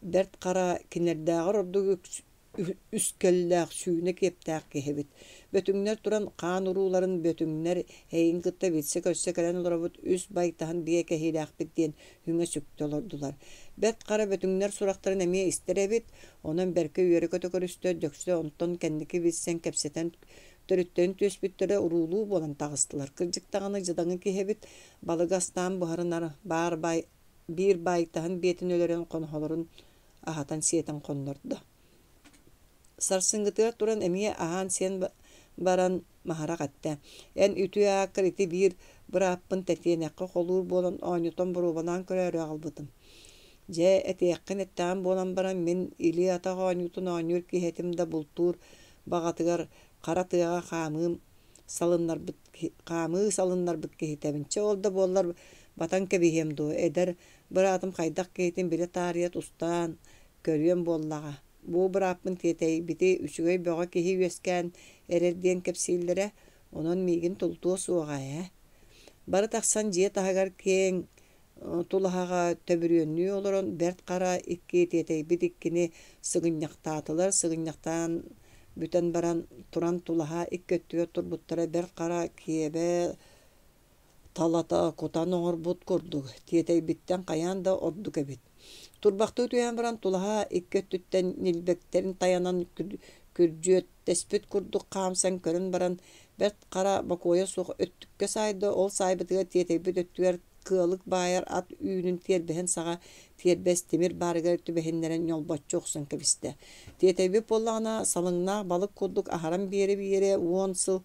бэрт хара кинилэрдээҕэр ордук Үскэллээх, сүүнэ киэптээх киһи эбит. Бөтүҥнэр туран хаан урууларын Бөтүҥнэр эйигин кытта билсэ-көрсө кэлэн олоробут, үс байтаһын биэ кэһиилээхпит диэн үҥэ-сүктэ олордулар. Бэрт Хара Бөтүҥнэр сурахтарын эмиэ истэр эбит, онон бэркэ үөрэ-көтө көрүстэ, Дьөксө онтон кэнники билсэн кэпсэтэн төрүттэрин түөспүттэрэ уруулуу буолан таҕыстылар. Кырдьык даҕаны дьадаҥы киһи эбит, балыгы астаан буһарынар, баар баай биир баайтаһын биэтин өлөрөн хоноһолорун аһатан-сиэтэн хоннордо. Сарсыҥҥытыгар туран эмиэ аһаан-сиэн баран Маһарах эттэ: «Эн үтүө ааккар ити биир бырааппын тэтиэнэххэ холуур буолан оонньотон боруобалаан көрөөрү аҕалбытым. Дьэ, этиэххин эттэҕим буолан баран, мин илии-атах оонньуутун оонньуур киһи этим да бултуур баҕатыгар хара тыаҕа хаамыым салыннарбыт хаамыы салыннарбыт киһитэбин. Чэ, ол да буоллар батан кэбиһиэм дуо, эдэр быраатым хайдах киһитин билэ таарыйа тустаан көрүөм буоллаҕа. Бу бырааппын тиэтэйбити үчүгэй бөҕө киһи үөскээн эрэр диэн кэпсииллэрэ, онон миигин тулутуо суоҕа ээ. Бары тахсан дьиэ таһыгар киэҥ тулаһаҕа төбүрүөннүү олорон Бэрт Хара икки тиэтэйбит иккини сыгынньахтаатылар, сыгынньахтаан бүтэн баран туран тулаһа икки өттүгэр турбуттара Бэрт Хара киэбэ талата кутан оҥорбут курдук, тиэтэйбиттэн хайаан да ордук эбит. Турбахтыы түһэн баран тулаһа икки өттүттэн ньилбэктэрин тайанан күрдьүөттэспит курдук хаамсан көрөн баран, Бэрт Хара бокуойа суох өттүккэ саайда, ол саайбытыгар тиэтэйбит өттүгэр кыалык баайар ат үүнүн тиэрбэһин саҕа тиэрбэс тимир баарыгар түбэһиннэрэн ньолбоччу охсон кэбистэ. Тиэтэйбит буоллаҕына, салыҥнаах балык курдук аһаран биэрэ-биэрэ 10 сыл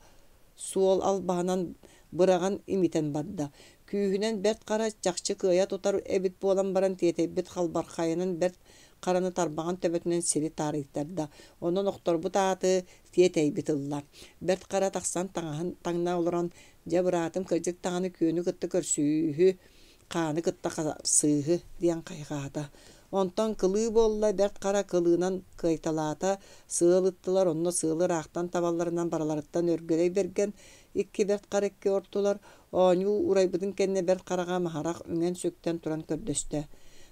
суол албаһынан быраҕан имитэн барда. Күүһүнэн Бэрт Хара чахчы кыайа тутар эбит буолан баран тиэтэйбит халбархайынан Бэрт Хараны тарбаҕын төбөтүнэн сири таарыйтарда. Онон охторбут ааты тиэтэйбит ылла. Бэрт Хара тахсан таҥаһын таҥна олорон, «Дьэ, быраатым, кырдьык даҕаны күөнү кытта көрсүүһү, хааны кытта харсыыһы» диэн хайҕаата. Онтон кылыы буолла, Бэрт Хара кылыынан кыайталаата, сыал ыттылар, онно сыалы ыраахтан табалларынан барыларыттан Өргөлөй Бэргэн икки Бэрт Хара икки ортулар. Оонньуу уурайбытын кэннэ Бэрт Хараҕа Маһарах үҥэн-сүктэн туран көрдөстө: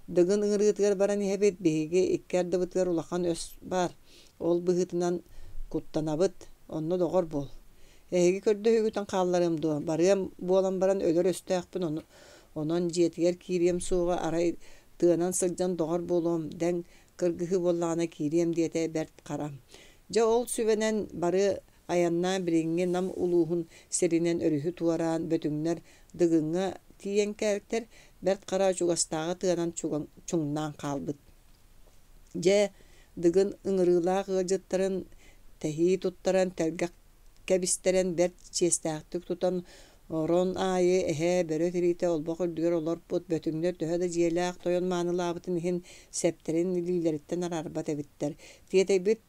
«Дыгын ыҥырыытыгар баран иһэбит, биһиги икки ардыбытыгар улахан өс баар, ол быһыытынан куттанабыт, онно доҕор буол. Эһиги көрдөһүүгүтүн хаалларыам дуо, барыам буолан баран өлөр өстөөхпүн, онон дьиэтигэр киириэм суоҕа, арай тыанан сылдьан доҕор буолуом, дэҥ кыргыһыы буоллаҕына киириэм» диэтэ Бэрт Хара. Дьэ ол сүбэнэн бары айаннаан билиҥҥи Нам улууһун сиринэн өрүһү туораан Бөтүҥнэр Дыгыҥҥа тиийэн кэлтэр, Бэрт Хара чугастааҕы тыанан чуҥнаан хаалбыт. Дьэ, Дыгын ыҥырыылаах ыалдьыттарын тэһии туттаран, тэлгэх кэбистэрэн бэрт чиэстээхтик тутан орон аайы эһэ, бөрө тириитэ олбох үрдүгэр олорпут Бөтүҥнэр төһө да дьиэлээх тойон маанылаабытын иһин сэптэрин илиилэриттэн араарбат эбиттэр. Тиэтэйбит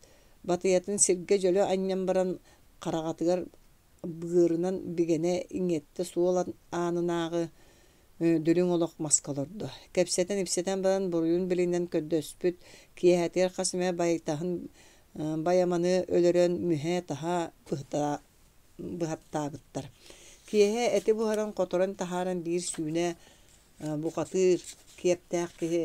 батыйатын сиргэ дьөлө анньан баран хараҕатыгар быарынан бигэнэ иҥиэттэ суол аанынааҕы дүлүҥ олох маска олордо. Кэпсэтэн-ипсэтэн баран буруйун билинэн көрдөспүт, киэһэтигэр хас эмэ байтаһын байаманы өлөрөн мүһэ-таһа быһаттаабыттар. Киэһэ эти буһаран хоторон таһааран биир сүүнэ бухатыыр киэптээх киһи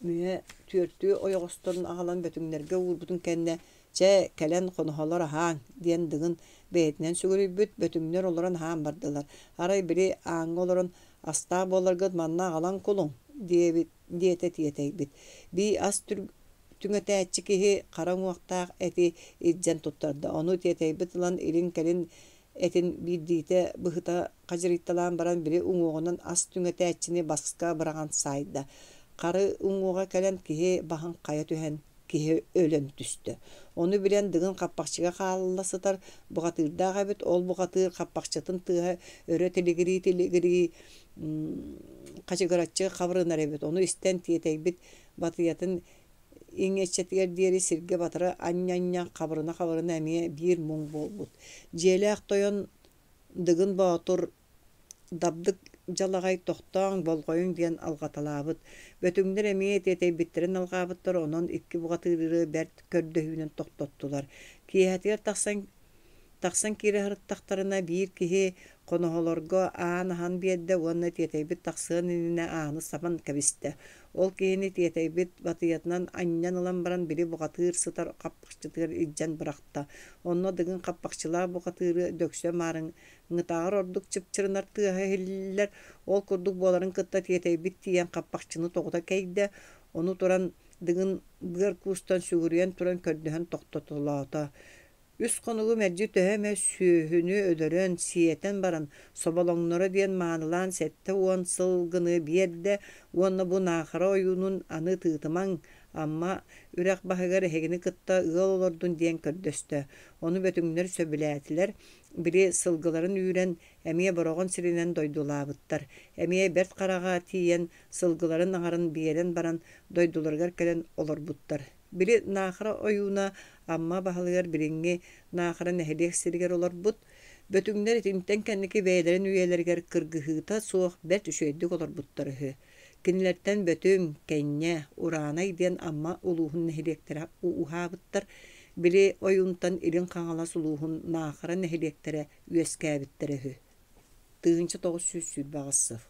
мүһэ түөртүү ойоҕосторун аҕалан Бөтүҥнэргэ уурбутун кэннэ «Чэ, кэлэн хоноһолор аһааҥ» диэн Дыгын бэйэтинэн сүгүрүйбүт, Бөтүҥнэр олорон аһаан бардылар. Арай били ааҥҥа олорон «Астаах буоларгыт манна аҕалан кулуҥ» диэбит диэтэ тиэтэйбит. Бии ас түҥэтээччи киһи хара уҥуохтаах эти илдьэн туттарда. Ону тиэтэйбит ылан илин-кэлин этин биирдиитэ быһыта хадьырыйталаан баран били уҥуоҕунан ас түҥэтээччини баска быраҕан саайда. Хары уҥуоҕа кэлэн киһи баһын хайа түһэн киһи өлөн түстэ. Ону билэн Дыгын хаппахчыга хаалла сытар бухатыырдаах эбит, ол бухатыыр хаппахчытын тыаһа өрө тилигирии-тилигирии хачыгыраччы хабырынар эбит. Ону истэн тиэтэйбит батыйатын иҥиэччэтигэр диэри сиргэ батары анньа-анньа, хабырына-хабырына эмиэ биир муҥ буолбут. Дьиэлээх тойон Дыгын Боотур Дабдык дьалаҕай тохтооҥ, болҕойуҥ диэн алҕаталаабыт. Бөтүҥнэр эмиэ тиэтэйбиттэрин алҕаабыттар, онон икки бухатыыры бэрт көрдөһүүнэн тохтоттулар. Киэһэтигэр тахсан Тахсан киирэ сырыттахтарына биир киһи хоноһолорго аан аһан биэрдэ уонна тиэтэйбит тахсыан иннинэ ааны сабан кэбистэ. Ол киһини тиэтэйбит батыйатынан анньан ылан баран били бухатыыр сытар хаппахчытыгар илдьэн бырахта. Онно Дыгын хаппахчылаах бухатыыры дөксө маарыҥҥытааҕар ордук чыпчырынар тыаһа иһиллэр. Ол курдук буоларын кытта тиэтэйбит тиийэн хаппахчыны тоҕута кэйдэ. Ону туран Дыгын быар куустан сүгүрүйэн туран көрдөһөн тохтотолоото. Үс хонугу мэлдьи төһө эмэ сүөһүнү өлөрөн, сиэтэн баран, соболоҥноро диэн маанылаан 70 сылгыны биэрдэ уонна бу Наахара ойуунун аны тыытымаҥ, Амма үрэх баһыгар эһигини кытта ыал олордун диэн көрдөстө. Ону бөтүҥнэр сөбүлээтилэр, били сылгыларын үүрэн, эмиэ Бороҕон сиринэн дойдулаабыттар. Эмиэ Бэрт Хараҕа тиийэн, сылгыларын аҥарын биэрэн баран, дойдуларыгар кэлэн олорбуттар. Били Наахара ойууна Амма баһылыгар билиҥҥи Наахара нэһилиэк сиригэр олорбут. Бөтүҥнэр итинтэн кэнники бэйэлэрин үйэлэригэр кыргыһыыта суох бэрт үчүгэйдик олорбуттар үһү. Кинилэртэн Бөтүҥ, Кэнньэ, Ураанай диэн Амма улууһун нэһилиэктэрэ уһаабыттар. Били ойуунтан Илин Хаҥалас улууһун Наахара нэһилиэктэрэ үөскээбиттэрэ үһү. 1928 сыл.